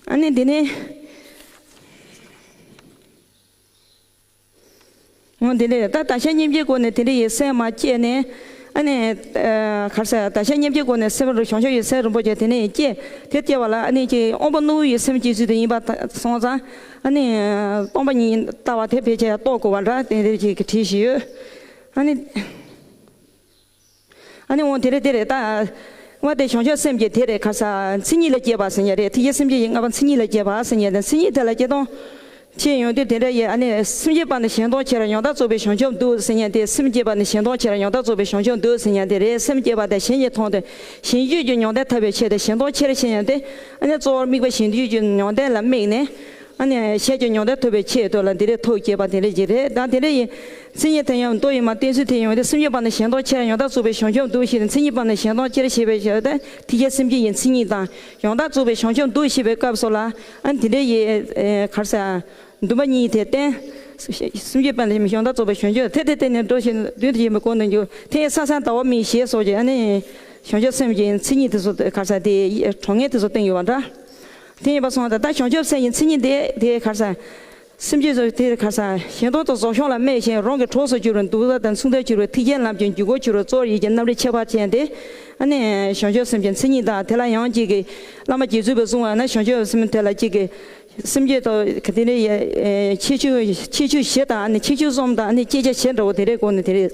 ཨ་ནི་དེ་ནས། འོ་དེ་འདྲས་ད་བདག་གཞན་མཉམ་བརྗེའི་སྒོ་ནས་དེ་འདྲས་ཡི་སེམས་མ་བསྐྱེད་ནས། ཨ་ནི་ག་རེ་ཟེར། བདག་གཞན་མཉམ་བརྗེའི་སྒོ་ནས་སེམས་རུ་བྱང་ཆུབ་ཡི་སེམས་རིན་པོ་ཆེ་དེ་ནས་སྐྱེས། དེ་སྐྱེ་བ་ལ་ཨ་ནི་ཀྱི་དབང་པོ་རྣོན་པོ་ཡི་སེམས་སྐྱེ་ཚུལ་དེ་ཡིན་པ་སོང་ཙང་། ཨ་ནི་སྟོང་པ་ཉིད་ལྟ་བ་དེ་ཕལ་ཆེར་རྟོགས་དགོས་པ་འདྲ་དེ་འདྲས་ཅིག་གི་བྲིས་ཤིག་ཡོད། ཨ་ནི། ཨ་ནི་འོང་དེ་རེད་དེ་རེད་ད། ང་དེ་བྱང་ཆུབ་སེམས་ཀྱི་དེ་རེད་ག་ས། མཚན་ཉིད་ལ་སྐྱེས་པ་ཟེར་མཁན་རེད། ཐེག་ཆེན་སེམས་བསྐྱེད་ཡིན་ལྔ་པ་མཚན་ཉིད་ལ་སྐྱེས་པ་ཟེར་མཁན་དེ། མཚན་ཉིད་དེ་ལ་སྐྱེ་སྟངས་ཕྱེ་ཡོང་དུས་དེ་འདྲ་ཡི་ཨ་ནི་སེམས་བསྐྱེད་པ་ནི་གཞན་སྟོང་ཆེ་རུང་ཡང་དག་རྫོགས་པའི་བྱང་ཆུབ་འདོད་ཟེར་མཁན་དེ། སེམས་བསྐྱེད་པ་ནི་གཞན་སྟོང་ཆེ་རུང་ཡང་དག་རྫོགས་པའི་བྱང་ཆུབ་འདོད་ཟེར་མཁན་དེ་རེད། སེམས་བསྐྱེད་པ་དང་གཞན་གྱི་དོན་དུ་གཞན་རྒྱུད་ཀྱི་མྱོང་ལྡན་ཐོབ་པའི་ཆེད་དུ་གཞན་སྟོང་ཆེ་རུ་ཟེར་མཁན་དེ། ཨ་ནི་གཙོ་བོར་དམིགས་པ་གཞན་རྒྱུད་ཀྱི་མྱོང་ལྡན་ལ་དམིགས་ནས། ཨ་ནི་གཞན་གྱི་མྱོང་ལྡན་ཐོབ་པའི་ཆེད་དུ་ལ་འདི་རེད་ཐུགས་བསྐྱེད་པ་དེ་འདྲ་ཅིག་རེད། ད་དེ་འདྲ་ཡི་མཚན་ཉིད་དེ་ཡང་མདོ་ཡི་མ་བསྟན་ཚུལ་དེ་ཡོང་དུས། སེམས་བསྐྱེད་པ་ནི་གཞན་སྟོང་ཆེ་རུང་ཡང་དག་རྫོགས་པའི་བྱང་ཆུབ་འདོད་ཞེས་ནས། མཚན་ཉིད་པ་ནི་གཞན་སྟོང་ཆེ་རུ་ཞེས་པའི་ཞེས་པ་དེ་ཐེག་ཆེན་སེམས་བསྐྱེད་ཡི་མཚན་ཉིད་དང་། ཡང་དག་རྫོགས་པའི་བྱང་ཆུབ་འདོད་ཞེས་པའི་སྐབས་སུ་ལ། ཨ་ནི་དེ་འདྲ་ཡི་ག་རེ་ཟེར། འདུན་པ་གཉིས་དེ་བསྟན། སེམས་བསྐྱེད་པ་ནི་ཡང་དག་རྫོགས་པའི་བྱང་ཆུབ་དེ་དེ་བསྟན་ནས་འགྲོ་ཞིང་མདུན་དུ་ཡིན་པའི་སྒོ་ནས་འགྱུར། དེ་ཡི་ས་མཚམས་ཟླ་བ་མིག་ཞེས་སོགས་ཀྱི་ཨ་ནི་བྱང་ཆུབ་སེམས་ཀྱི་མཚན་ཉིད་དེ་ཚོ་ག་རེ་ཟེར་དེ་གྲོང་ངེས་དེ་ཚོ་བསྟན་ཡོད་པ་འདྲ། དེ་ཡིན་པ་སོང་ཙང་ད་བྱང་ཆུབ་སེམས་ཀྱི་མཚན་ཉིད་དེ་དེ་ག་རེ་ཟེར། སེམས་ཅན་ཚོ་དེ་ག་རེ་ཟེར། གཞན་དོན་དུ་རྫོགས་བྱང་ལ་དམིགས་ཤིང་། རང་གི་གྲོགས་སུ་གྱུར་པའི་གདུལ་བྱ་དང་མཚུངས་ལྡན་གྱུར་པའི་ཐེག་ཆེན་ལམ་གྱི་འཇུག་སྒོར་གྱུར་པའི་གཙོ་བོར་ཡིད་ཀྱི་རྣམ་རིག་ཁྱད་པར་ཅན་དེ། ཨ་ནི་བྱང་ཆུབ་སེམས་ཀྱི་མཚན་ཉིད་དང་། དེ་ལ་ཡང་གཅིག་གིས་བླ་མ་རྗེ་བཙུན་པས་གསུངས་པ་ན། བྱང་ཆུབ་སེམས་དེ་ལ་གཅིག་གིས་སེམས་བསྐྱེད་དང་དེ་ནས་ཁྱད་ཆོས་ཁྱད་ཆོས་བཞི་དང་། ཨ་ནི་ཁྱད་ཆོས་གསུམ་དང་། ཨ་ནི་བསྐྱེད་བྱ་བཞི་འདྲ་བོ་དེ་འདྲའི་སྒོ་ནས་དེ་རེད།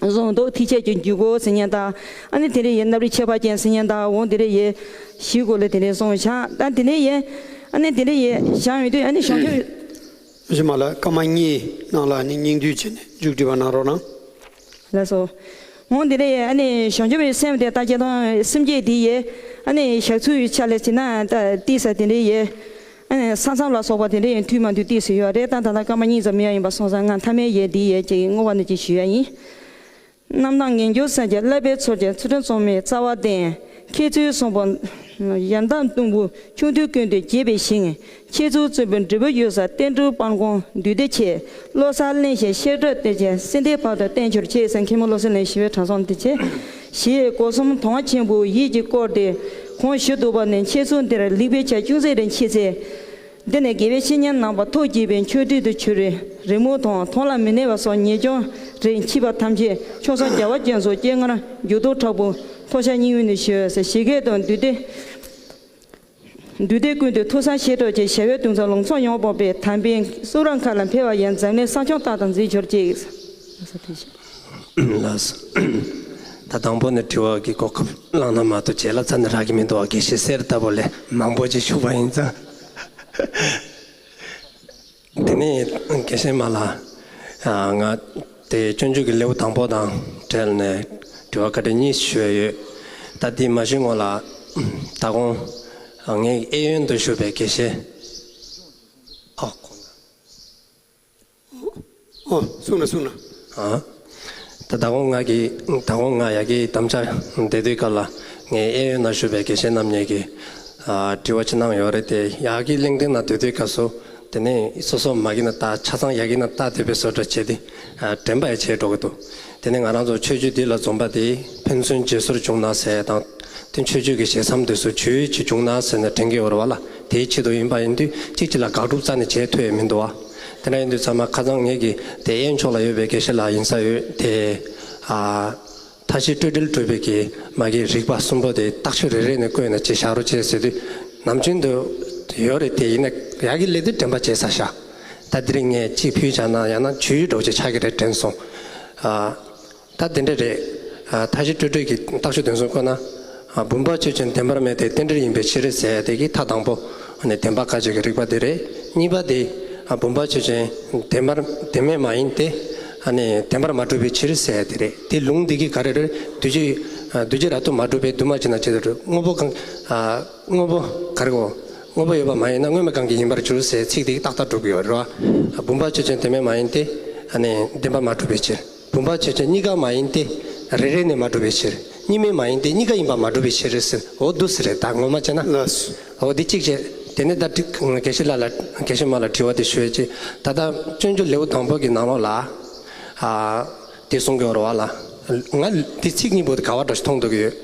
གསུངས་འདུག་ཐེག་ཆེན་གྱི་འཇུག་སྒོ་ཟེར་མཁན་དང་། ཨ་ནི་དེ་འདྲ་ཡི་རྣམ་རིག་ཁྱད་པར་ཅན་ཟེར་མཁན་དང་། འོང་དེ་འདྲ་ཡི་བཞིའི་སྒོ་ལ་དེ་འདྲ་གསུངས་བཞག་ད་དེ་འདྲ་ཡི་ཨ་ནི་དེ་འདྲ་ཡི་བཞག་ཡོང་དུས། ཨ་ནི་བྱང་ཆུབ། གཞི་མ་ལ་སྐར་མ་གཉིས་ནང་ལ་ཨ་ནི་སྙིང་བསྡུས་བྱས་ནས་མཇུག་སྒྲིལ་བ་གནང་རོགས་གནང་། ལགས་སོ། འོང་དེ་འདྲ་ཡི་ཨ་ནི་བྱང་ཆུབ་ཀྱི་སེམས་དེ་ད་སྤྱིར་བཏང་སེམས་བསྐྱེད་དེ་ཡི་ཨ་ནི་བཞག་ཚུལ་ཡི་ཆ་ལ་བྱས་ན། ད་ཏིག་ཙ་དེ་འདྲ་ཡི། ཨ་ནི་ས་མཚམས་ལ་སོགས་པ་དེ་འདྲ་ཡང་མཐུན་མ་མཐུན་ཏོག་ཙམ་ཡོད་རེད། ད་ད་ལྟ་སྐར་མ་གཉིས་ཙམ་ཡང་ཡིན་པ་སོང་ཙང་། ང་མཐའ་མའི་ཡས་འདི་ཡས་ཅིག་བསྔོ་བ་ནི་ཅིག་ཞུ་ཡ་ཡིན། རྣམ་སྣང་ངེས་འབྱུང་སངས་རྒྱས། བསླབ་པའི་ཚུལ་གྱིས་ཚུལ་ཁྲིམས་སྲུང་མའི་རྩ་བ་བརྟན། མཁས་བཙུན་གསུམ་པོ་ཡར་འདབ་སྡོང་བུ་ཆུང་དུས་ཀུན་ཏུ་དགྱེས་པའི་ཞིང་། མཁས་བཙུན་བཙུན་པོའི་འབྲས་བུ་གཡུལ་ས་བསྟན་འགྲོའི་དཔལ་མགོན་འདུས་སྡེ་ཆེ། བློ་གསར་གླིང་བཞི་བཤད་གྲྭ་སྡེ་ཆེན་སྲིད་མཐའི་བར་དུ་བརྟན་གྱུར་ཅིག་ཟེར། མཁན་པོ་བློ་གསལ་གླིང་བཞི་པའི་གྲྭ་ཚང་སྡེ་ཆེན། ཞེས་སྒོ་གསུམ་དོན་ཆེན་པོ་ཡིད་ཀྱིས་བསྐོར་ཏེ། གོང་ཞུས་འདུག་པ་ནི་འཆད་ཚུལ་འདིར་ལེགས་སྤེལ་བྱ་ཅུང་ཟད་རེ་མཆིས་ཚེ། འདི་ནི་དགེ་བའི་བཤེས་གཉེན་རྣམ་པ་ཐུགས་དགྱེས་པའི་མཆོད་སྤྲིན་དུ་གྱུར་པའི་རི་མོ་དང་། དོན་ལ་མི་གནས་པ་སོགས་ཉེས་སྐྱོན་རེ་མཆིས་པ་ཐམས་ཅད་ཆོས་སྲུང་རྒྱལ་བ་ཀུན་སོགས་སྤྱན་སྔར་འགྱུར་ལྡོག་དྲག་པོ་མཐོ་ཤ་སྙིང་དབུས་ནས་ཞུ་ཟེར། ཞིང་ཁམས་དང་འདུས་སྡེ། འདུས་སྡེ་ཀུན་ཏུ་ཐུགས་བསམ་བཞེས་གྲོགས་ཀྱི་བྱ་བའི་གདུང་ཚོགས་ལུང་ཚོགས་ཡོངས་སྤངས་པའི་དམ་པའི་གསུང་རབ་མཁའ་ལ་འཕེལ་བ་ཡི་འཛམ་གླིང་ས་སྐྱོང་རྟག་ཏུ་འཛིན་གྱུར་ཅིག་ལགས་སོ། ད་དང་པོ་ནས་དྲི་བ་གི་གོ་སྐབས་བླངས་ན་མ་གཏོགས་རྗེས་ལ་རྩ་ནས་རག་གི་མི་འདུག་བ། དགེ་བཤེས་གསེར་ལྟ་བུ་ལས་མང་པོ་ཅིག་ཞུས་པ་ཡིན་ཙང་། དེ་ནས་དགེ་བཤེས་མ་ལགས། ང་དེ་སྤྱོད་འཇུག་གི་ལེའུ་དང་པོ་དང་འབྲེལ་ནས་དྲི་བ་བཀའ་འདྲི་གཉིས་ཞུ་ཡ་ཡོད། ད་འདི་མ་ཞུས་སྔོན་ལ། ད་དགོང་ངའི་གཡས་གཡོན་དུ་བཞུགས་པའི་དགེ་བཤེས། ཨ་ཁོང་། ཨོ། གསུངས་ན་གསུངས་ན། ཨ། ད་ད་དགོང་ང་གི་ད་དགོང་ང་ཡ་གི་དམ་བཅའ་བསྡད་དུས་སྐབས་ལ། ངའི་གཡས་གཡོན་ན་བཞུགས་པའི་དགེ་བཤེས་རྣམ་གཉིས་ཀྱིས་ཨ་དྲི་བ་ཅིག་གནང་ཡོད་རེད་དེ། ཡ་གི་གླེང་སྟེགས་ན་སྡོད་དུས་སྐབས་སུ། དེ་ནས་སོ་སོ་མ་གི་ན་ལྟ། ཆ་ཚང་ཡ་གི་ན་ལྟ་སྡོད་པའི་བཟོ་འདྲ་བྱས་ཏེ། ཨ་དྲན་པ་ཡ་བྱས་འགྲོ་གི་འདུག་དེ་ནས་ང་རང་ཚོ་ཆོས་བརྒྱུད་འདི་ལ་འཛོམས་པ་དེ་ཕན་ཚུན་བརྗེ་སོར་བྱུང་ན་ཟེར་དང་། དེ་ཆོས་བརྒྱུད་ཀྱི་ཞེ་མཚམས་དེ་ཚོ་ཇུས་ཅིག་བྱུང་ན་ཟེར་ནས་དྲན་གྱི་ཡོད་རེད་བ་ལ། དེའི་ཆེད་དུ་ཡིན་པ་ཡིན་དུས་གཅིག་གཅིག་ལ་དགག་སྒྲུབ་རྩ་ནས་བྱེད་ཐུབ་ཡ་མི་འདུག་བ། དེ་འདྲ་ཡིན་དུས་ཚང་མ་ཁ་སང་ངེད་ཀྱི་དེ་གཡས་ཕྱོགས་ལ་ཡོད་པའི་དགེ་བཤེས་ལགས་ཡིན་ས་ཡོད་དེ། ཨ། མཐའ་བཞི་སྤྲོས་བྲལ་གྲུབ་པའི་གི་མ་གི་རིགས་པ་གསུམ་པོ་དེ་རྟགས་ཆོས་རེ་རེ་ནས་བཀོད་ནས་ཅིག་བཞག་རོགས་བྱས་ཟེར་དུས། ནམ་རྒྱུན་དུ་ཡོད་རེད་དེ། ཡིན་ན་ཡག་གི་ལས་དེ་དྲན་པ་བརྗེད་ཚར་ཤག་ད་དེ་རིང་ངས་གཅིག་ཕུལ་བྱས་ན་ཡང་ན་ཇུས་འདྲ་བོ་ཅིག་ཆགས་ཀྱི་རེད་དྲན་སོང་། ཨ། ད་དེ་འདྲ་རེད། ཨ། མཐའ་བཞི་སྤྲོས་བྲལ་གྱི་རྟགས་ཆོས་དོན་གསུམ་བཀོད་ན། ཨ། བུམ་པ་ཆོས་ཅན་བདེན་པར་མེད་དེ་རྟེན་འབྲེལ་ཡིན་པའི་ཕྱིར་ཟེར་དེ་གི་མཐའ་དང་པོ་ནི་བདེན་པ་བཀག་བྱེད་ཀྱི་རིགས་པ་དེ་རེད། གཉིས་པ་དེ། ཨ། བུམ་པ་ཆོས་ཅན་བདེན་པར་བདེན་མེད་མ་ཡིན་ཏེ། ཨ་ནི་བདེན་པར་མ་གྲུབ་པའི་ཕྱིར་ཟེར་དེ་རེད། དེ་ལུང་འདི་གི་ག་རེ་རེད། འདུས་བྱས། ཨ། འདུས་བྱས་རབ་ཏུ་མ་གྲུབ་པས་འདུས་མ་བྱས་ན་ཅི་ལྟར་གྲུབ། དངོས་པོ་གང་། ཨ། དངོས་པོ་ག་རེ་གོ། དངོས་པོ་ཡོད་པ་མ་ཡིན་ན་དངོས་མེད་གང་གིས་ཡིན་པར་འགྱུར་ཟེར་ཚིག་དེ་གི་ཏག་ཏག་གྲུབ་ཀྱི་ཡོད་རེད་བ། བུམ་པ་ཆོས་ཅན་བདེན་མེད་མ་ཡིན་ཏེ། ཨ་ནི་བདེན་པར་མ་གྲུབ་པའི་ཕྱིར། བུམ་པ་ཆོས་ཅན་གཉིས་ཀ་མ་ཡིན་ཏེ། རེ་རེ་ནས་མ་གྲུབ་པའི་ཕྱིར། གཉིས་མེད་མ་ཡིན་ཏེ་གཉིས་ཀ་ཡིན་པར་མ་གྲུབ་པའི་ཕྱིར་ཟེར། འོ་འདུག་ཟེར་རེད། ད་ངོ་མ་བྱས་ན། ལགས་སོ། འོ་འདི་གཅིག་བྱས། དེ་ནས་ད་དྲི་དགེ་བཤེས་ལགས་ལ་དགེ་བཤེས་མ་ལ་དྲི་བ་དེ་ཞུ་ཡས་ཅིག་ད་ལྟ་སྤྱོད་འཇུག་ལེའུ་དང་པོ་གི་ནང་ལོགས་ལ། ཨ། དེ་གསུང་གི་ཡོད་རེད་བ་ལ། ང་དེ་ཚིག་གཉིས་པོ་དེ་ག་བ་འདྲ་ཞིག་མཐོང་འདུག་གི་ཡོད།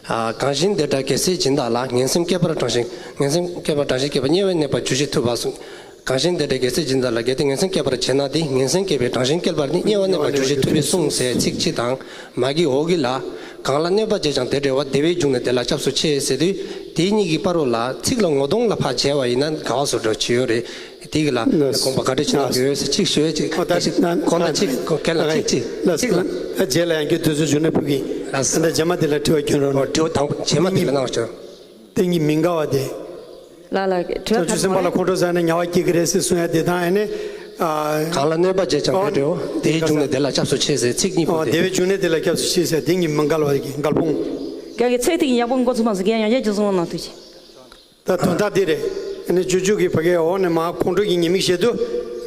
ཨ། གང་ཞིག་འདི་འདྲ་རྒྱལ་སྲས་སྦྱིན་བདག་ལ། ངན་སེམས་བསྐྱེད་པར་གྲངས་ཤིག་ངན་སེམས་བསྐྱེད་པར་གྲངས་ཤིག་བསྐྱེད་པ་དམྱལ་བར་གནས་པར་འགྱུར་ཞིང་ཐུབ་པ་གསུངས། གང་ཞིག་འདི་འདྲ་རྒྱལ་སྲས་སྦྱིན་བདག་ལ། གལ་ཏེ་ངན་སེམས་བསྐྱེད་པར་བྱེད་ན་དེ། ངན་སེམས་བསྐྱེད་པའི་གྲངས་ཤིག་བསྐྱེད་པ་ནི་དམྱལ་བར་གནས་པར་འགྱུར་ཞིང་ཐུབ་པས་གསུངས་ཟེར་ཚིག་གཅིག་དང་། མ་གི་འོག་གི་ལ། གང་ལ་གནོད་པ་བྱས་ཀྱང་དེ་བྲལ་བ། བདེ་བའི་འབྱུང་གནས་དེ་ལ་སྐྱབས་སུ་མཆི་ཟེར་དུས། དེ་གཉིས་ཀྱི་བར་རོ་ལ་ཚིག་ལ་ངོ་གདོང་ལ་ཕར་མཇལ་བ་ཡིན་ན་དགའ་བ་བཟོ་འདྲ་ཅིག་ཡོད་རེད། དེ་གི་ལ་ལགས་སོ། དགོངས་པ་ག་འདྲ་ཅིག་གནང་གི་ཡོད་ཟེར་གཅིག་ཞུ་ཡས་ཅིག་ཨོ་ད་ད་ཅིག་ན་གོང་ན་ན་གཅིག་གོང་གལ་ན་ལགས་གཅིག་གཅིག་ལགས་གཅིག་སོ། ལ། ད་རྗེས་ལ་ཡང་བསྐྱར་དུས་ཚོད་བྱུང་ན་ཕུལ་གི་ཡིན། ལགས་སོ། ད་ལྟ་རྗེས་མ་དེ་ལ་དྲི་བ་སྐྱོན་རོགས་ཨོ་གནང་། དྲི་བ་དང་རྗེས་མ་དེ་ལ་གནང་ཆོག་དེ་གཉིས་མི་འགལ་བ་དེ། ལ་ལ་དྲི་བ་བྱང་ཆུབ་སེམས་དཔའ་ལ་ཁོང་ཁྲོ་ཟ་ནས་དམྱལ་བར་སྐྱེ་གི་རེད་ཟེར་གསུང་ཡ་དེ་དང་ཨ་ནི། ཨ། གང་ལ་གནོད་པ་བྱས་ཀྱང་ཨོ་དེ་འདྲའོ། དེའི་འབྱུང་གནས་དེ་ལ་སྐྱབས་སུ་མཆི་ཟེར་ཚིག་གཉིས་པོ་ཨོ་དེ། བདེ་བའི་འབྱུང་གནས་དེ་ལ་སྐྱབས་སུ་མཆི་ཟེར་དེ་གཉིས་མི་འགལ་བ་གི་འགལ་སྤོང་། རྒན་གྱི་ཚིག་དེ་ཡག་པོ་མགོ་ཚོས་མ་སོང་། རྒན་ཡང་བསྐྱར་གསུང་རོགས་གནང་། ཐུགས་རྗེ་ཆེ། ད་དོན་དག་འདི་རེད། ཨ་ནི་སྤྱོད་འཇུག་གི་ཕ་གའི་འོག་ནས་མར་ཁོང་ཁྲོ་གི་ཉེས་དམིགས་བཤད་དུས་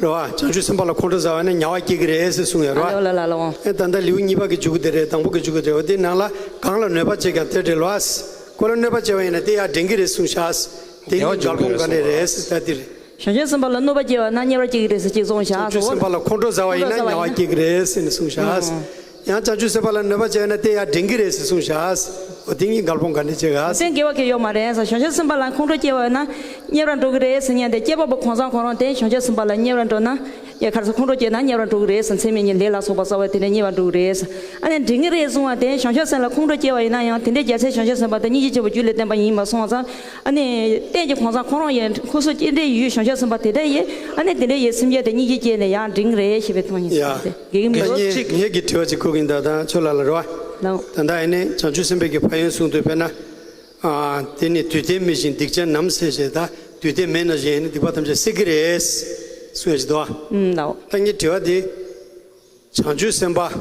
རེད་བ། བྱང་ཆུབ་སེམས་དཔའ་ལ་ཁོང་ཁྲོ་ཟ་བ་ནི་དམྱལ་བར་སྐྱེ་གི་རེད་ཟེར་གསུངས་ཡོད་རེད་བ། ཨ་ལ་ལ་ལ་ལ་འོང་། ཨེ་ད་ལྟ་ལེའུ་གཉིས་པ་གི་མཇུག་དེ་རེད། དང་པོ་གི་མཇུག་དེ་རེད་བ། དེ་ནང་ལ་གང་ལ་གནོད་པ་བྱས་ཀྱང་དེ་འདྲའི་ལོ། ཁོ་ལ་གནོད་པ་བྱས་པ་ཡིན་ན་དེ་ཡར་འདྲེན་གི་རེད་གསུངས་ཤག་དེ་གཉིས་འགལ་སྤོང་ག་འདྲ་རེད་ཟེར་ད་དེ་རེད། བྱང་ཆུབ་སེམས་དཔའ་ལ་གནོད་པ་བྱས་པ་ན་དམྱལ་བར་སྐྱེ་གི་རེད་ཟེར་གཅིག་གསུངས་ཤག་བྱང་ཆུབ་སེམས་དཔའ་ལ་ཁོང་ཁྲོ་ཟ་བ་ཡིན་ན་དམྱལ་བར་སྐྱེ་གི་རེད་ཟེར་ནས་གསུངས་ཤག་ཨང་། ཡང་བྱང་ཆུབ་སེམས་དཔའ་ལ་གནོད་པ་བྱས་ན་དེ་ཡར་འདྲེན་གྱི་རེད་ཟེར་གསུངས་ཤག་འོ་དེ་གཉིས་འགལ་སྤོང་ག་འདྲ་བྱེད་ག་གོང་སེང་དགེ་བ་གི་ཡོག་མ་རེད་ཟེར། བྱང་ཆུབ་སེམས་དཔའ་ལ་ཁོང་ཁྲོ་སྐྱེ་བ་ན་དམྱལ་བར་འགྲོ་གི་རེད་ཟེར་མཁན་དེ་སྐྱེས་པ་པོ་གོང་ས་ཁོ་རང་དེ་བྱང་ཆུབ་སེམས་དཔའ་ལ་དམྱལ་བར་འགྲོ་ན་ཡ་ག་རེ་ཟེར། ཁོང་ཁྲོ་སྐྱེས་ན་དམྱལ་བར་འགྲོ་གི་རེད་ཟེར། མཚམས་མེད་གཉིས་ལས་ལ་སོགས་པ་བསགས་པ་དེ་འདྲ་དམྱལ་བར་འགྲོ་གི་རེད་ཟེར། ཨ་ནི་འདྲེན་གྱི་རེད་གསུངས་པ་དེ་བྱང་ཆུབ་སེམས་ལ་ཁོང་ཁྲོ་སྐྱེ་བ་ཡིན་ན་ཡང་དེ་འདྲའི་རྒྱལ་སྲས་བྱང་ཆུབ་སེམས་དཔའ་དེ་སྙིང་རྗེ་ཆེན་པོ་རྒྱུད་ལ་བརྟེན་པ་ཡིན་པ་སོང་ཙང་། ཨ་ནི་རྟེན་གྱི་གོང་ས་ཁོ་རང་ཡང་ཁོ་ཚོ་སྐྱེ་འདྲའི་ཡུལ་བྱང་ཆུབ་སེམས་དཔའ་དེ་འདྲ་ཡིན། ཨ་ནི་དེ་འདྲའི་ཡི་སེམས་ཅན་དེ་སྙིང་རྗེ་སྐྱེས་ནས་ཡང་འདྲེན་གྱི་རེད་ཞེས་པའི་ཐོག་ནས་ཡ། དགེ་རྒན་མི་ངས་ངས་ཀྱི་དྲི་བ་ཅིག་ཁུར་གི་ཡིན། ད་ད་ཁྱོད་ལ་ལ་རོ། ལའོ། ད་ལྟ་ཨ་ནི་བྱང་ཆུབ་སེམས་དཔའི་གི་ཕན་ཡོན་གསུང་དུས་དཔེར་ན། ཨ། དེ་ནི་དུས་མཐའི་མེ་བཞིན་སྡིག་ཅན་རྣམས་སེལ་ཞེས། ད་དུས་མཐའི་མེ་ནང་བཞིན་ཨ་ནི་སྡིག་པ་ཐམས་ཅད་སེལ་གི་རེད་གསུང་ཡ་ཅིག་འདུག་ཨ། ཨུམ་ལའོ། ད་ངའི་དྲི་བ་འདི། བྱང་ཆུབ་སེམས་དཔའ་